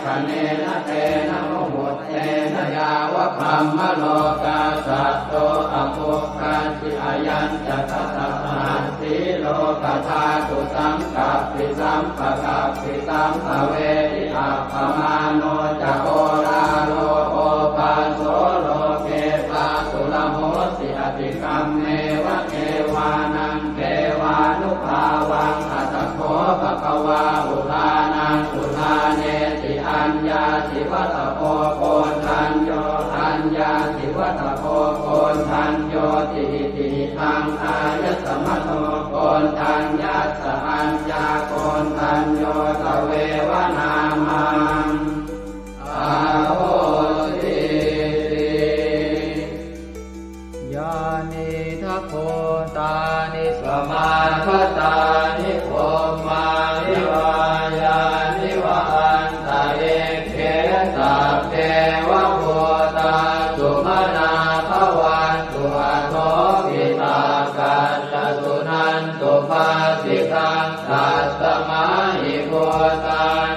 khaṇena tena muhuttena yāva brahmalokā saddo abbhuggacchi. Ayañca dasasahassī lokadhātu saṅkappi sampakappi sampavedhi. Appamāṇo ca oḷāro obhāso loke pāturahosi: atikkammeva devānaṃ devānubhāvaṃ. Atha kho bhagavā udānaṃ udānesi: aññāsi vata bho Koṇḍañño, aññāsi vata bho Koṇḍaññoti. Itihidaṃ āyasmato Koṇḍaññassa aññākoṇḍañño tveva nāmaṃ ahosīti. Yānīdha bhūtāni samāgatāni bhummāni vā yāni va anta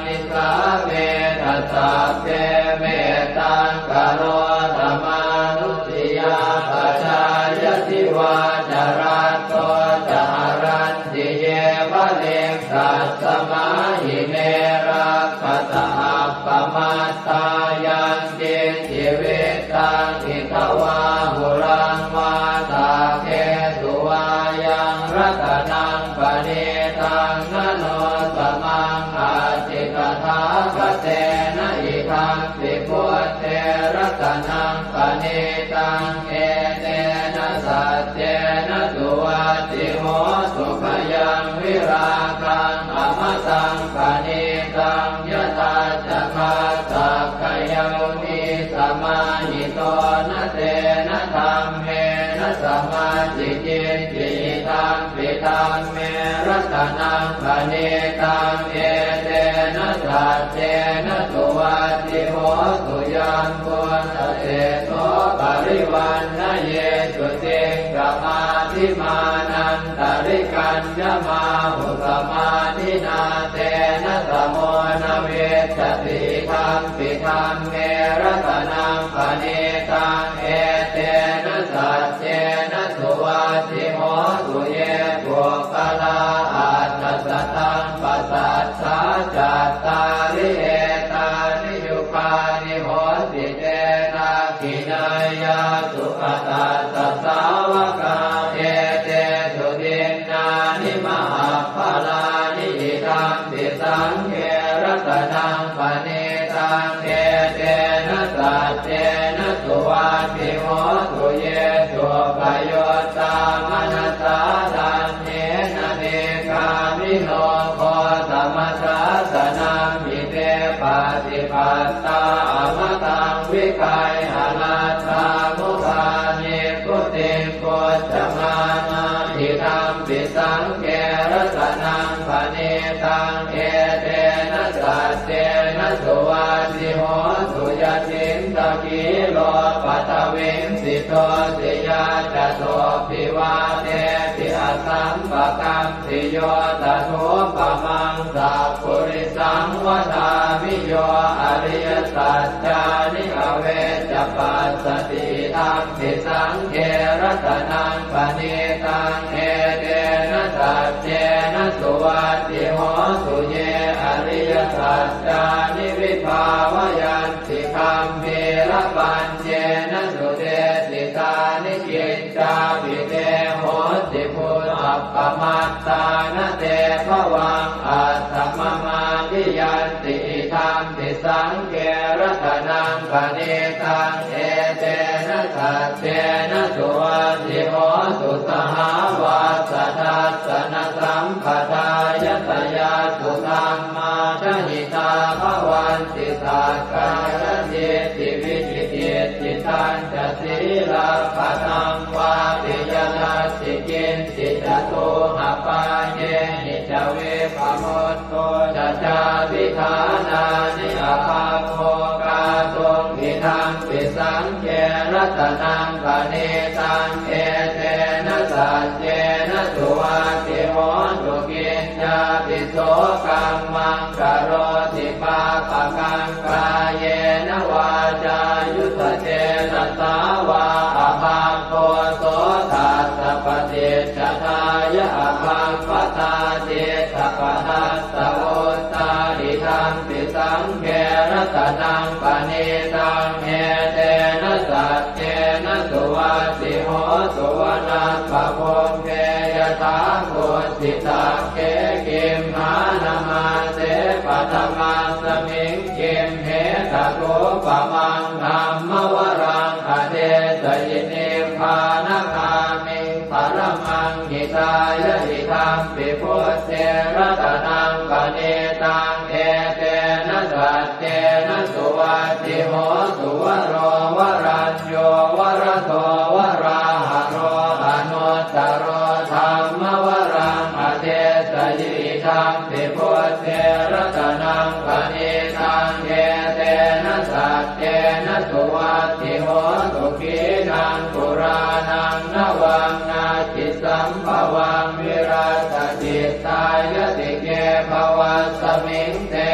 Nisāmetha sabbe mettaṃ karotha mānusiyā pajāya divā ca ratto ca haranti ye baliṃ tasmā hi ne rakkhasa appamattā. Yaṅkiñci vittaṃ idha vā huraṃ vā saggesu vā yaṃ ratanaṃ paṇītaṃ na no samaṃ atthi tathāgatena idampi buddhe ratanaṃ paṇītaṃ etena saccena suvatthi hotu. Khayaṃ virāgaṃ amataṃ paṇītaṃ yadajjhagā sakyamunī samāhito na tena dhammena samatthi kiñci idampi dhamme ratanaṃ paṇītaṃ etena saccena suvatthi hotu. Yambuddhaseṭṭho parivaṇṇayī suciṃ samādhimānantarikaññamāhu samādhinā tena samo na vijjati idampi dhamme ratanaṃ paṇītaṃ etena saccena suvatthi hotu. Ye puggalā aṭṭha sataṃ pasaṭṭhā cattāri etāni yugāni honti te dakkhiṇeyyā sugatassa sāvakā etesu dinnāni mahapphalāni idampi saṅghe ratanaṃ paṇītaṃ etena saccena suvatthi hotu. Ye suppayuttā manasā daḷhena nikkāmino gotamasāsanamhi te pattipattā amataṃ vigayha laddhā mudhā nibbutiṃ bhuñjamānā idampi saṅghe ratanaṃ paṇītaṃ etena saccena suvatthi hotu. Yacittakhīlo paṭhaviṃ sito siyā catubbhi vātebhi asampakampiyo tathūpamaṃ sappurisaṃ vadāmi yo ariyasaccāni avecca passati idampi saṅghe ratanaṃ paṇītaṃ etena saccena suvatthi hotu. Ye ariyasaccāni vibhāvayanti gambhīrapaññena sudesitāni kiccāpi te honti bhusappamattā na te bhavaṃ atthamamādiyanti idampi saṅghe ratanaṃ paṇītaṃ etena saccena suvatthi hotu. Sahāvassa dassanasampadāya tayassu dhammā jahitā bhavanti sakkāyadiṭṭhi vicikicchitañca sīlabbataṃ vāpi yadatthi kiñci catūhapāyehi ca vippamutto ca cābhiṭhānāni abhabbo kātuṃ idampi saṅghe ratanaṃ paṇītaṃ etena saccena suvatthi hotu. Kiñcāpi so kammaṃ karoti pāpakaṃ kāyena vācāyuda cetasā vā abhabbo so tassa paṭicchadāya abhabbatā cittapadassavutthā idampi saṅghe ratanaṃ paṇītaṃ etena saccena suvatthi hotu. Vanappagumbe yathā kussitagge gimhānamāse paṭhamasmiṃ gimhe tathūpamaṃ dhammavaraṃ adesayi nibbānagāmiṃ paramaṃ hitāya idampi buddhe ratanaṃ paṇītaṃ etena saccena suvatthi hotu. Varo varañño varado varāharo anuttaro dhammavaraṃ adesayi idampi buddhe ratanaṃ paṇītaṃ etena saccena suvatthi hotu. Khīṇaṃ purāṇaṃ navaṃ natthi sambhavaṃ virattacittāyatike bhavasmiṃ te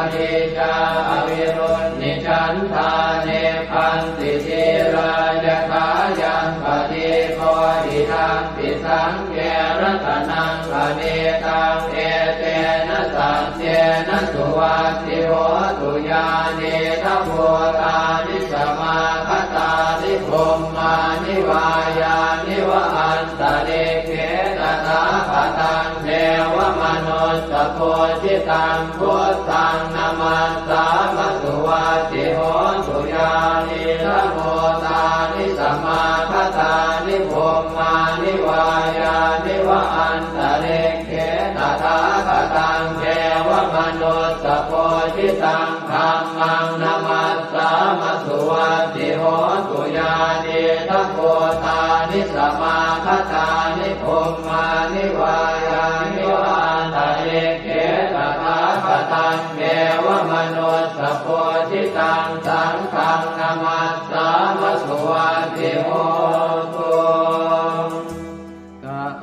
Nīcā avirūḷhichandā nibbanti dhīrā yathāyaṃ padīpo idampi saṅghe ratanaṃ paṇītaṃ etena saccena suvatthi hotu. Yānīdha bhūtāni samāgatāni bhummāni vā yāni va antalikkhe tathāgataṃ devamanussapūjitaṃ buddhaṃ namassāma suvatthi hotu. Yānīdha bhūtāni samāgatāni bhummāni vā yāni va antalikkhe tathāgataṃ devamanussapūjitaṃ dhammaṃ namassāma suvatthi hotu. Yānīdha bhūtāni samāgatāni bhummāni vā yāni va antalikkhe tathāgataṃ devamanussapūjitaṃ saṅghaṃ namassāma suvatthi hotu.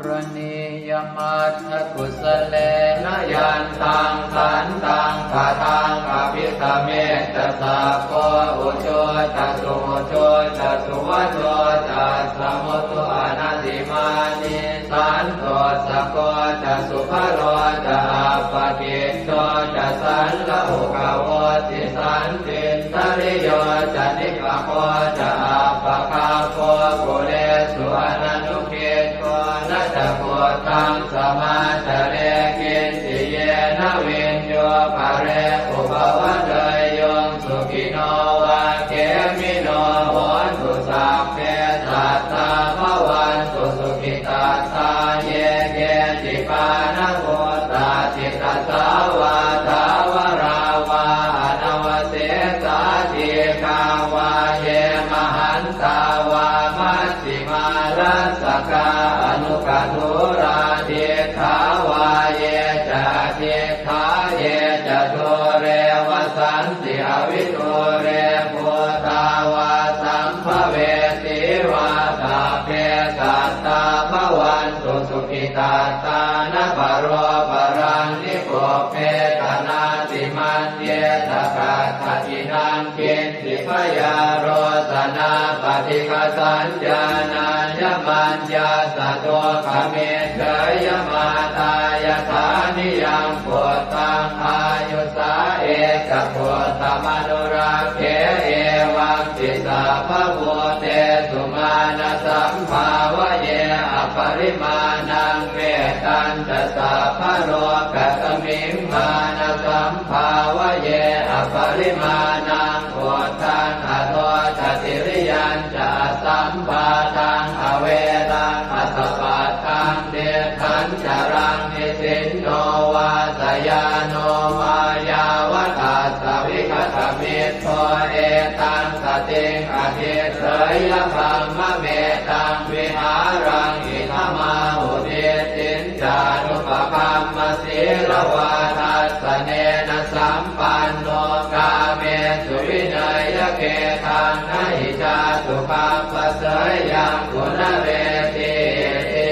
Karaṇīyamatthakusalena yantaṃ santaṃ padaṃ abhisamecca sakko ujū ca suhujū ca suvaco cassa mudu anatimānī santussako ca subharo ca appakicco ca sallahukavutti santindriyo ca nipako ca appagabbho kulesu ananu giddho. Na ca khuddaṃ samācare kiñci yena viññū pare upavadeyyuṃ. Sukhino vā khemino hontu sabbe sattā bhavantu sukhitattā. Ye keci pāṇabhūtatthi tasā vā thāvarā vā anavasesā dīghā vā ye mahantā vā maj jhimā rassakā aṇukathūlā diṭṭhā vā ye ca adiṭṭhā ye ca dūre vasanti avidūre bhūtā vā sambhavesī vā sabbe sattā bhavantu sukhitattā. Na paro paraṃ nikubbetha nātimaññetha katthaci naṃ kiñ ci byārosanā paṭighasaññā nāññamaññassa dukkhamiccheyya. Mātā yathā niyaṃ puttaṃ āyusā ekaputtamanurakkhe evampi sabbabhūtesu mānasambhāvaye aparimāṇaṃ. Mettañca sabbalokasmiṃ mānasambhāvaye aparimāṇaṃ uddhaṃ adho ca tiriyañca asambādhaṃ averaṃ asapattaṃ. Tiṭṭhañcaraṃ nisinno vā sayāno vā yāvatassa vigatamiddho etaṃ satiṃ adhiṭṭheyya brahmametaṃ vihāraṃ idhamāhu. Diṭṭhiñ ca anupagamma sīlavā dassanena sampanno kāmesu vineyya gedhaṃ na hi jātu gabbhaseyyaṃ punaretīti.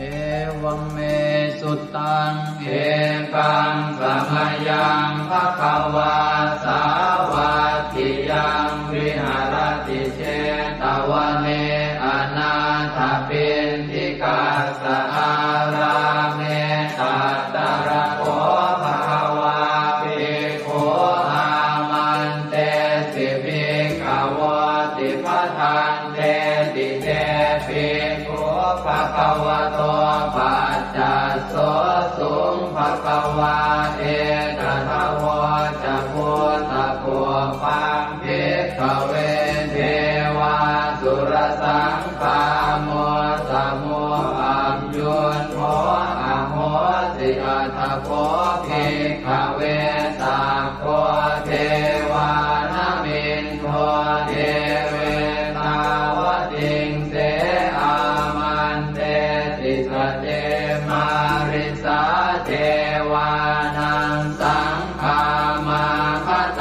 Evaṃ me sutaṃ. Ekaṃ samayaṃ bhagavā sāvatthiyaṃ viharati jetavane anāthapiṇḍikassa ārāme. Tatra kho bhagavā bhikkhū āmantesi bhikkhavoti. Bhadanteti te bhikkhū bhagavato paccassosuṃ. Bhagavā etadavoca. Bhūtapubbaṃ bhikkhave devāsurasaṅgāmo samūhayuṃ kho ahosi. Atha kho bhikkhave sakko devānamindo devetāvatiṃse āmantesi. Sace mārisā devānaṃ saṅ gāmāgatānaṃ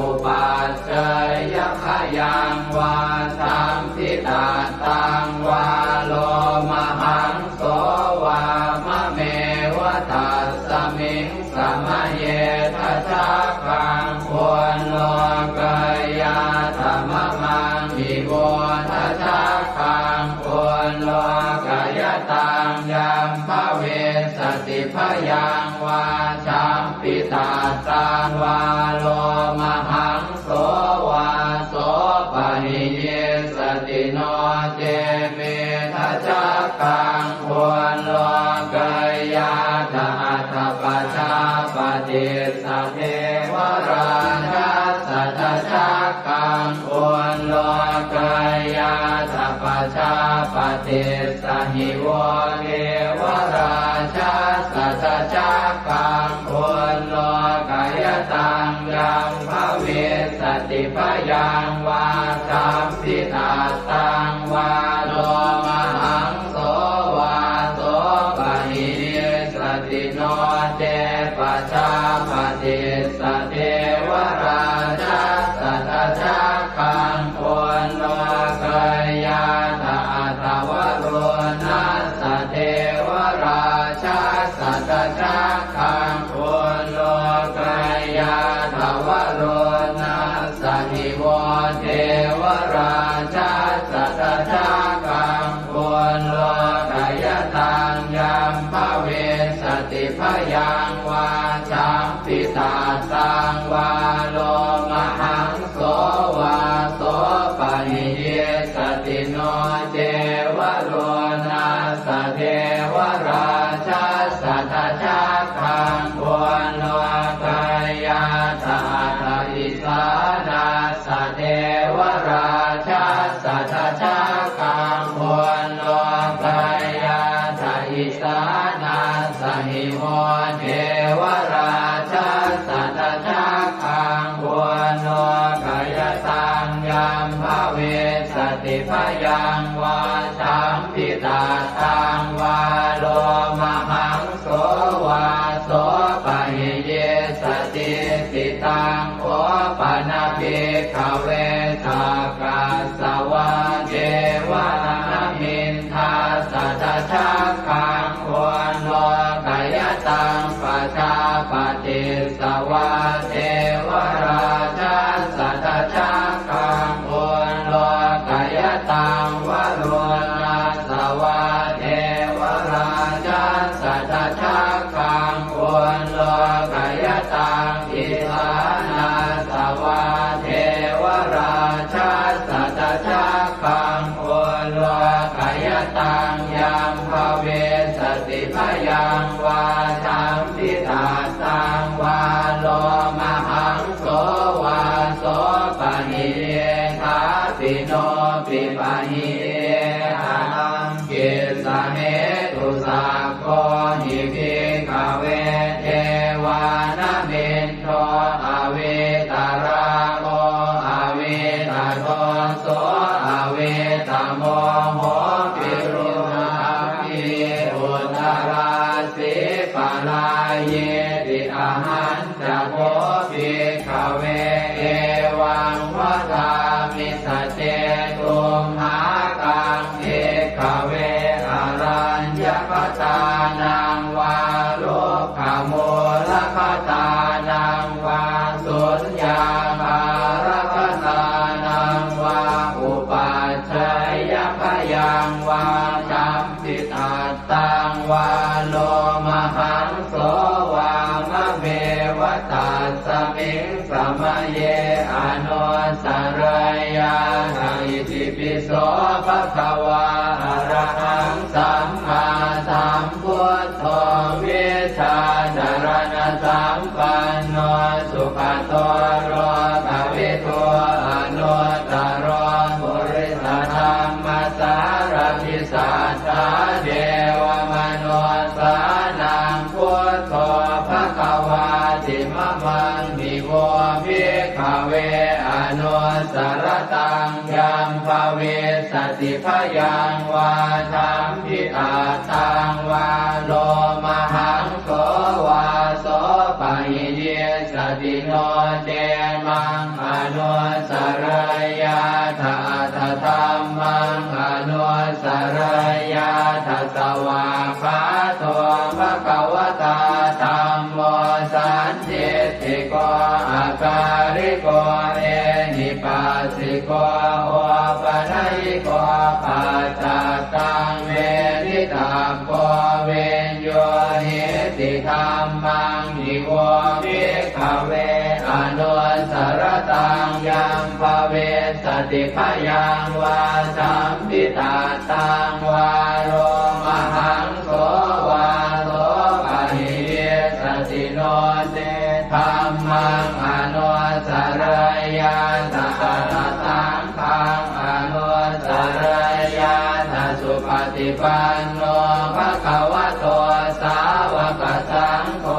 upajjeyya, khayaṃ vā sambhitattaṃ vā lomahaṃso vā mameva tassa Miṃ samaye dajaggaṃ ullokayātha mamaṃ ivo dajaggaṃ ullokayataṃ yaṃ bhavissati bhayaṃ vā champittattaṃ vā lomahaṃso vā sopahiyissati no ce me dajaggaṃ ullokayātha atha pajāpatissa devarājassa dajaggaṃ ullokayātha pajāpatissa hi vo devarājassa dajaggaṃ ullokayataṃ yaṃ bhavissati bhayaṃ vā champittattaṃ vā lomahaṃso vā sopahiyissati no ce pajāpatissa devarājassa dajaggaṃ ullokayātha atha varuṇassa devarājassa dajaggaṃ ullokayātha varuṇassa hi vo devarājassa dajaggaṃ ullokayataṃ yaṃ bhavissati bhayaṃ vā champittattaṃ vā lomahaṃso vā sopahiyissati no ce varuṇassa devarājassa dajaggaṃ ullokayātha atha isānassa devarājassa dajaggaṃ ullokayātha isānassa hi vo devarājassa dajaggaṃ ullokayataṃ yaṃ bhavissati bhayaṃ vā champittattaṃ vā lomahaṃso vā sopahiyissati. Taṃ kho pana bhikkhave sakkas savā devanāmiṃ dassa dajaggaṃ ullokayataṃ pajāpatissa vā devarājassa dajaggaṃ ullokayataṃ varuṇassa vā devarājassa dajaggaṃ ullokayataṃ isānassa vā devarājassa dajaggaṃ ullokayataṃ yaṃ bhavissati bhayaṃ vā champittattaṃ vā lomahaṃso vā sopahiyye thāpi no pipahiye haraṃ. Kissa hetu sakko hi bhikkhave devānamindo avītarāgo avītadoso avītamoho virūḷhakī uttarāsī parāyīti. Ahañ ca kho bhikkhave evaṃ vadāmi: sace tumhākaṃ bhikkhave araññakatānaṃ vā rukkhamūlakatānaṃ vā suññāgārakatānaṃ vā upajjhāyabhayaṃ vā champittattaṃ vā lomahaṃso vā mameva tasmiṃ samaye anussarayyātha. Itipi so bhagavā arahaṃ sammāsambuddho vijjācaraṇasampanno sugato lokavidū anuttaro purisadammasārathi satthā devamanussānaṃ buddho bhagavāti. Mamaṃ hi vo bhikkhave anussarattaṃ yaṃ bhavissati bhayaṃ vā champittattaṃ vā lomahaṃso vā sopahiyissati no ce maṃ anussarayyātha atha dhammaṃ anussarayyātha. Svākkhāto bhagavatā dham sandiṭṭhiko akāliko ehipassiko opanayiko paccattaṃ veditabbo viññūhīti. Dhammaṃ hi vo bhikkhave anussaratāṃ yaṃ bhavissati bhayaṃ vā sampittattaṃ vā lomahaṃso vā so pahīyissati no ce dhammaṃ anussarayyātha atha saṅghaṃ anussarayyātha. Supaṭipanno bhagavato sāvakasaṅgho,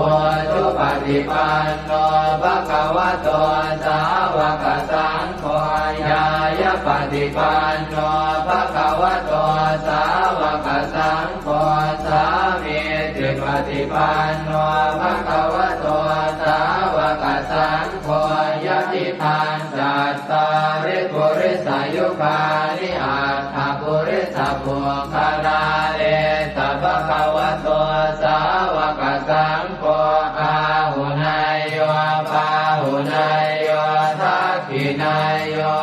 ujupaṭipanno bhagavato sāvakasaṅgho, ñāyapaṭipanno bhagavato sāvakasaṅgho, sāmīcipaṭipanno bhagavato sāvakasaṅgho, yadidaṃ cattāri purisayugāni aṭṭha purisapuggalā, esa bhagavato sāvakasaṅgho, āhuneyyo pāhuneyyo dakkhiṇeyyo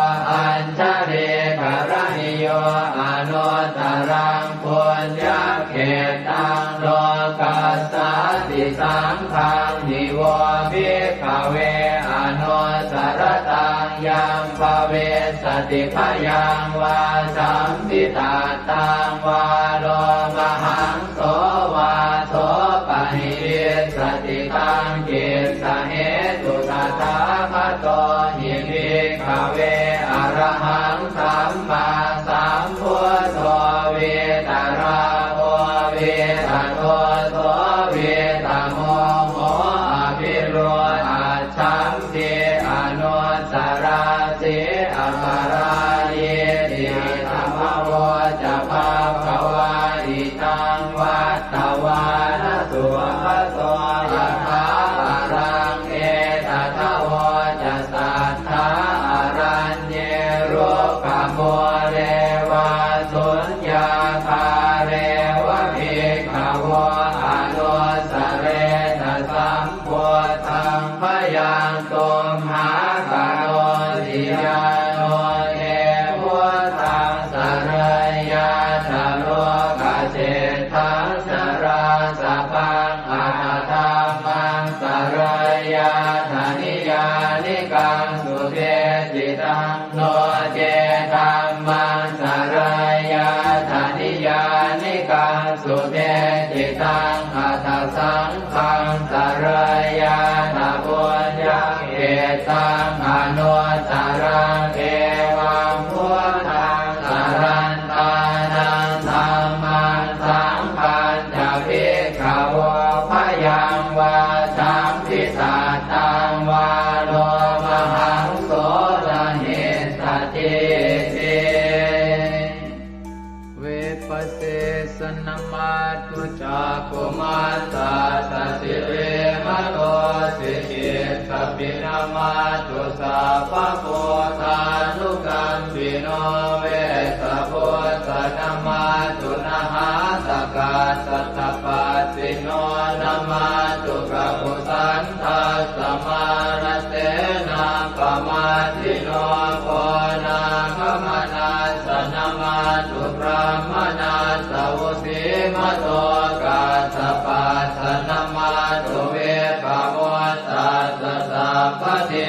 añjalikaraṇīyo anuttaraṃ puññakkhettaṃ lokassāti. Saṅghaṃ hi vo bhikkhave anussaratāṃ yaṃ bhavissati bhayaṃ vā sampittattaṃ vā lomahaṃso vā so pahīyissati. Taṃ kissa hetu tathāgato hi bhikkhave arahaṃ sammāsambuddho vītarāgo vītadoso vītamoho abhiruḷhaccham ti anussarati aparājīti. Idamavoca bhagavā. Idaṃ vattavāna sugato yathābalaṃ etadavoca satthā araññe rukkhamūle vā suññāgāre va bhikkhavo anussaretha sam buddhaṃ bhayaṃ tumhākarosi. Yāno te buddhaṃ sarayyātha lokaseṭṭhaṃ narāsabhaṃ atha dhammaṃ sarayyātha niyyānikaṃ sudesitaṃ, no ce dhammaṃ sarayyātha niyyānikaṃ sudesitaṃ, atha saṅghaṃ sarayyātha puññakkhettaṃ anuttaraṃ. Evaṃ buddhaṃ sarantānaṃ dhammaṃ saṅghañca bhikkhavo bhayaṃ vā sampittattaṃ vā lomahaṃso na hessatīti. Vipassissa namatthu cakkhumantassa sirīmato, sikhissapi namatthu sabbabuddhānukampino, vessabhussa namatthu nhātakassa tapassino, namatthu kakusandhassa mārasenappamaddino, konāgamanassa namatthu brāhmaṇassa vusīmato, kassapassa namatthu vippamuttassa sabbadhi,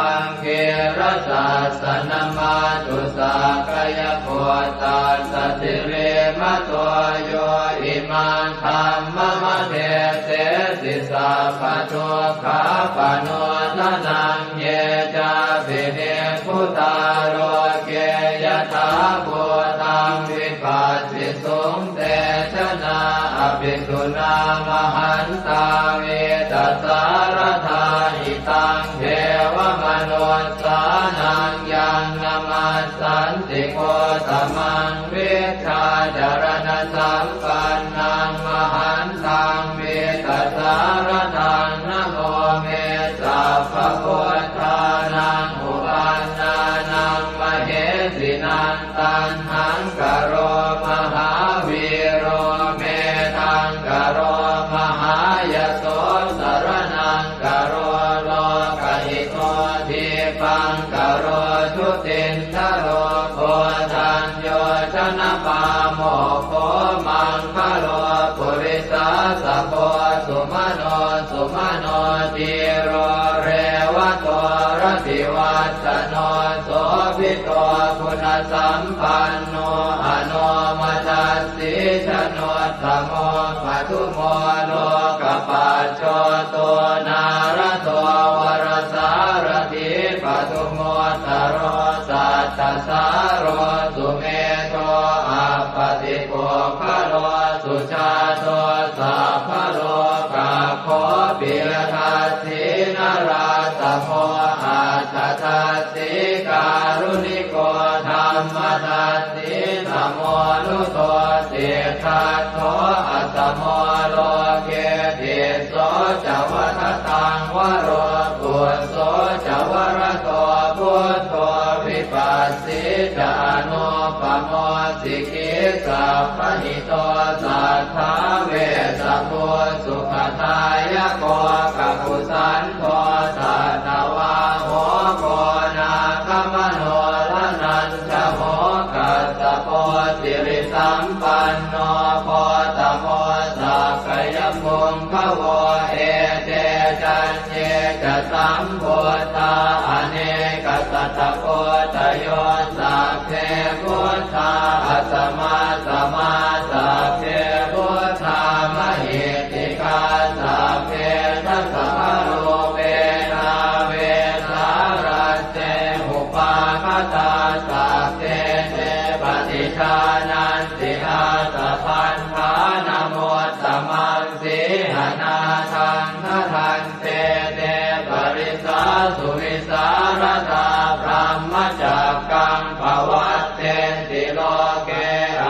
aṅgīrasassa namatthu sakyaputtassa sirīmato, yo imaṃ dhammamādesesi sabbadukkhāpanūdanaṃ. Ye cāpi nibbu tā loke yathābhūtaṃ vipassisuṃ, te janā apisuṇā mahantā vītasāradā. Hitaṃ devamanussānaṃ yaṃ namassanti Gotamaṃ, vijjācaraṇasampannaṃ mahantaṃ vītasāradaṃ. Namo me sabbabuddhānaṃ uppannānaṃ mahesinaṃ, taṇhaṅkaro mahāvīro, medhaṅkaro mahāyaso, sar sumano dhīro revato rativassano sobhito guṇasampanno anomadassī januttamo padumo lokapajjoto nārado varasārathī padumu ttaro sattasāro sumedho appatipuggalo sujāto sabbalokaggo piyadassī narāsamo atthadassī kāruṇiko dhammadassī tamonudo siddhattho asamo loke tisso ca vadataṃ varo phusso ca varado buddho vipassī ca anūpamo sikhī sabbahito satthā vessabhū sukhadāyako kakusandho satthavāho koṇāgamano dhananjavo kassapo sirisampanno gotamo sakyapuṅgavo ete caññe ca sambuddhā anekasatakoṭayo sabbe buddhā asamassamā sabbe buddhā mahiddhikā sabbe dasabalūpena vesālatte upagatā sabbe te paṭijānanti ātapaṭṭhānamuttamaṃ sīhanāthaṃ bhadan te te parisā suvisāradā brahmacakkaṃ pavattenti loke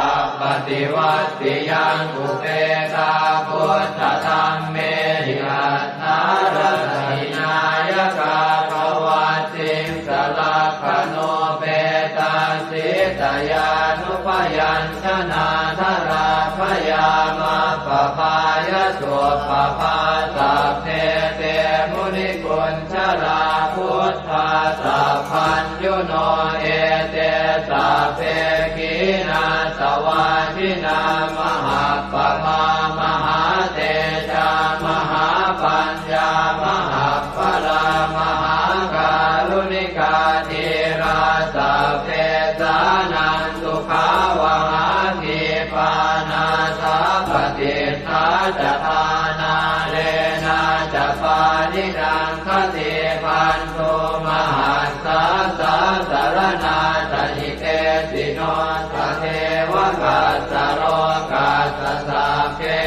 appaṭivattiyaṃ upekkā buddhadhammehi atthārasa hināyakā pavatsiṃsa lakkhaṇupetā sītayānupayañjanā dharā bhayā maggapāya suppabhā sabbe te munikuñjarā buddhā sabbaññuno ete sabbe khīṇāsavā jinā mahappaṇā mahātejā mahāpañ ñā mahappaḷā mahākāruṇikā dhīrā sabbesānaṃ sukhāvahā khīpā nāthapaṭiṭṭhā ca ṭhānā leṇā ca pāṇinaṃ khaṭibhaṇḍu mahassā sāsaraṇā ca hitesino tatheva kassa lokassa sabbe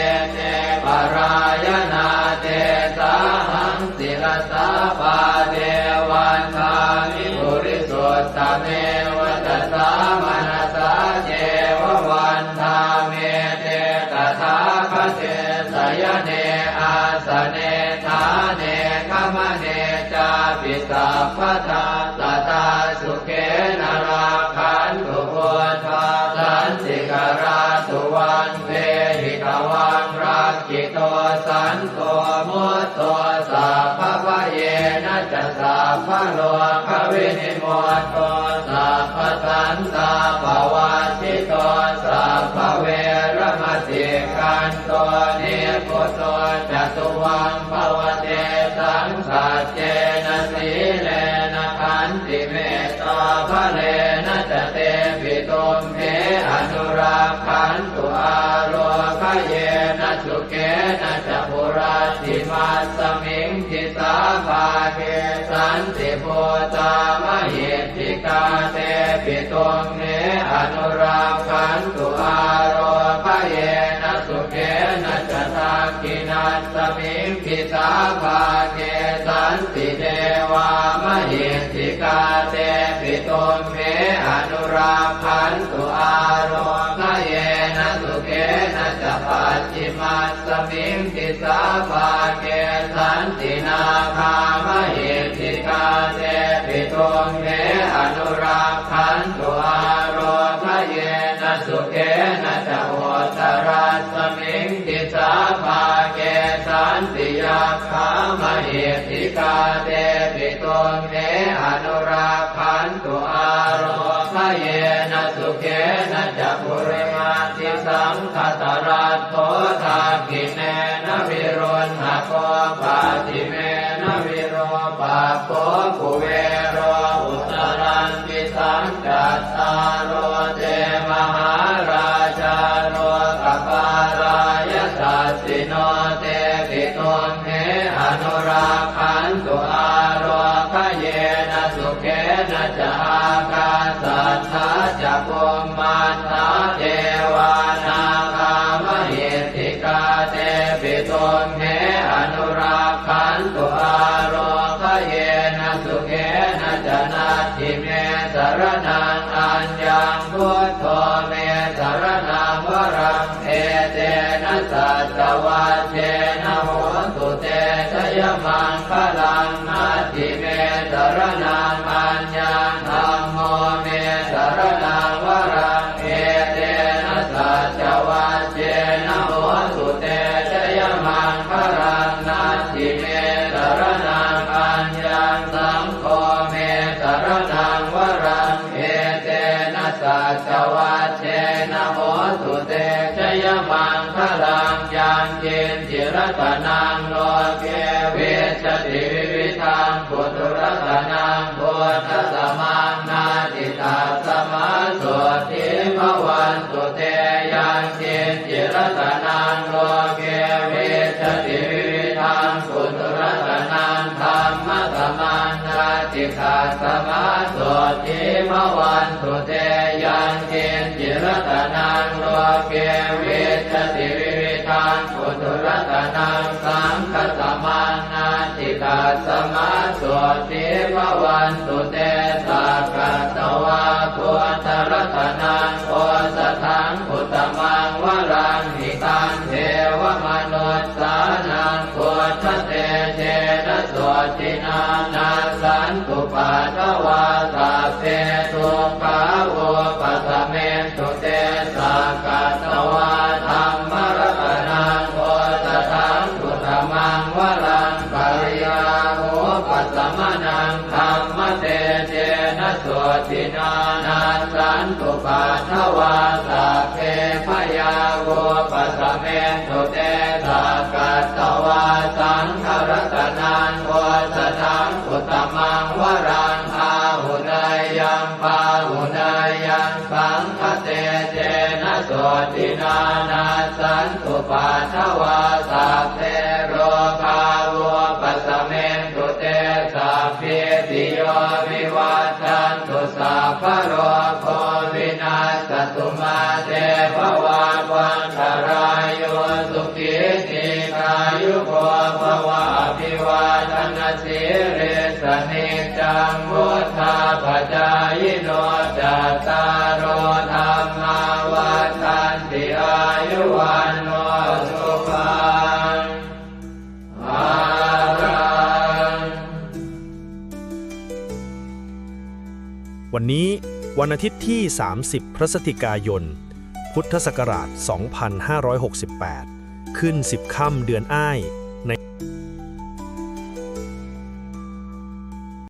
ete parāyanā tesāhaṃ sirasā pāde vandāmi purisuttame vacasā manasā ceva vandāmete tathāgate sayane āsane ṭhāne gamane cāpi sabbadā sadā sukhena rakkhantu buddhā santikarā tuvaṃ dehi tvaṃ rakkhito santo mutto sabbabhayena ca sabbarogavinimutto sabbasantāpavajjito sabbaveramatikkanto nibbuto ca tuvaṃ bhava tesaṃ saccena sīlena khantimettābalena ca tepi tumhe anurakkhantu ārogyena sukhena ca hurattimasmiṃ disābhāge santibhūtā mahiddhikā tepi tumhe anurakkhantu ārogyena sukhena ca dakkhiṇa smiṃ disābhāge santi devā mahiddhikā tepi tumhe anurakkhantu ārogyena sukhena ca pacchimasmiṃ disābhāge santi nāgā mahiddhikā tepi tumhe anurakkhantu ārogyena sukhena ca uttarasmiṃ disābhāge santi yakkhā mahiddhikā tepi tumhe anurakkhantu ārogyena yena sukhena ca purimaṃ disaṃ dhataraṭṭho dakkhiṇena viruḷhako pacchimena virūpakkho kuvero uttaraṃ disaṃ. Cattāro te mahārājā lokapālā yasassino tepi tumhe anurakkhantu ārogayena sukhena ca. Ākāsaṭṭhā ca bhummaṭṭhā devā nāgā mahiddhikā tepi tumhe anurakkhantu ārogayena sukhena ca. Natthi me saraṇaṃ aññaṃ, buddho me saraṇaṃ varaṃ, etena saccavajjena hotu te jayamaṅgalaṃ. Natthi me saraṇaṃ aññaṃ, dhammo me saraṇaṃ varaṃ, etena saccavajjena hotu te jayamaṅgalaṃ. Natthi me saraṇaṃ aññaṃ, saṅgho me saraṇaṃ varaṃ, etena saccavajjena hotu te jayamaṅgalaṃ. Yaṅkiñci ratanaṃ loke vijjati vividhaṃ puthu, ratanaṃ buddhasamaṃ natthi, tasmā sotthī bhavantu te. Yaṅkiñci ratanaṃ loke vijjati vividhaṃ puthu, ratanaṃ dhammasamaṃ natthi, tasmā sotthī bhavantu te. Yaṅkiñci ratanaṃ loke vijjati vividhaṃ puthu, ratanaṃ saṅghasamaṃ natthi, tasmā sotthī bhavantu te. Sakkatvā buddharatanaṃ osathaṃ uttamaṃ varaṃ, hitaṃ devamanussānaṃ buddhatejena sotthinā, nassantupaddavā sabbe dukkhā vūpasamentu te. Sakkatvā dhammaratanaṃ osathaṃ uttamaṃ varaṃ, pariḷāhūpasamanaṃ dhammatejena sotthinā, nassantupaddavā sabbe bhayā vūpasamentu te. Sakkatvā saṅgharatanaṃ osathaṃ uttamaṃ varaṃ, āhuneyyaṃ pāhuneyyaṃ saṅghatejena sotthinā, nassantupaddavā sabbe rogā vūpasamentu te. Sabbītiyo vivajjantu, sabbarogo vinassatu, mā te bhavatvantarāyo, sukhī dīghāyuko bhava. Abhivādanasīlissa niccaṃ vuḍḍhāpacāyino, cattāro dhammā vaḍḍhanti, āyu vaṇṇo sukhaṃ balaṃ. วันนี้วันอาทิตย์ที่ สามสิบ พฤศจิกายน พุทธศักราช สองพันห้าร้อยหกสิบแปด ขึ้น สิบ ค่ำเดือนอ้าย ใน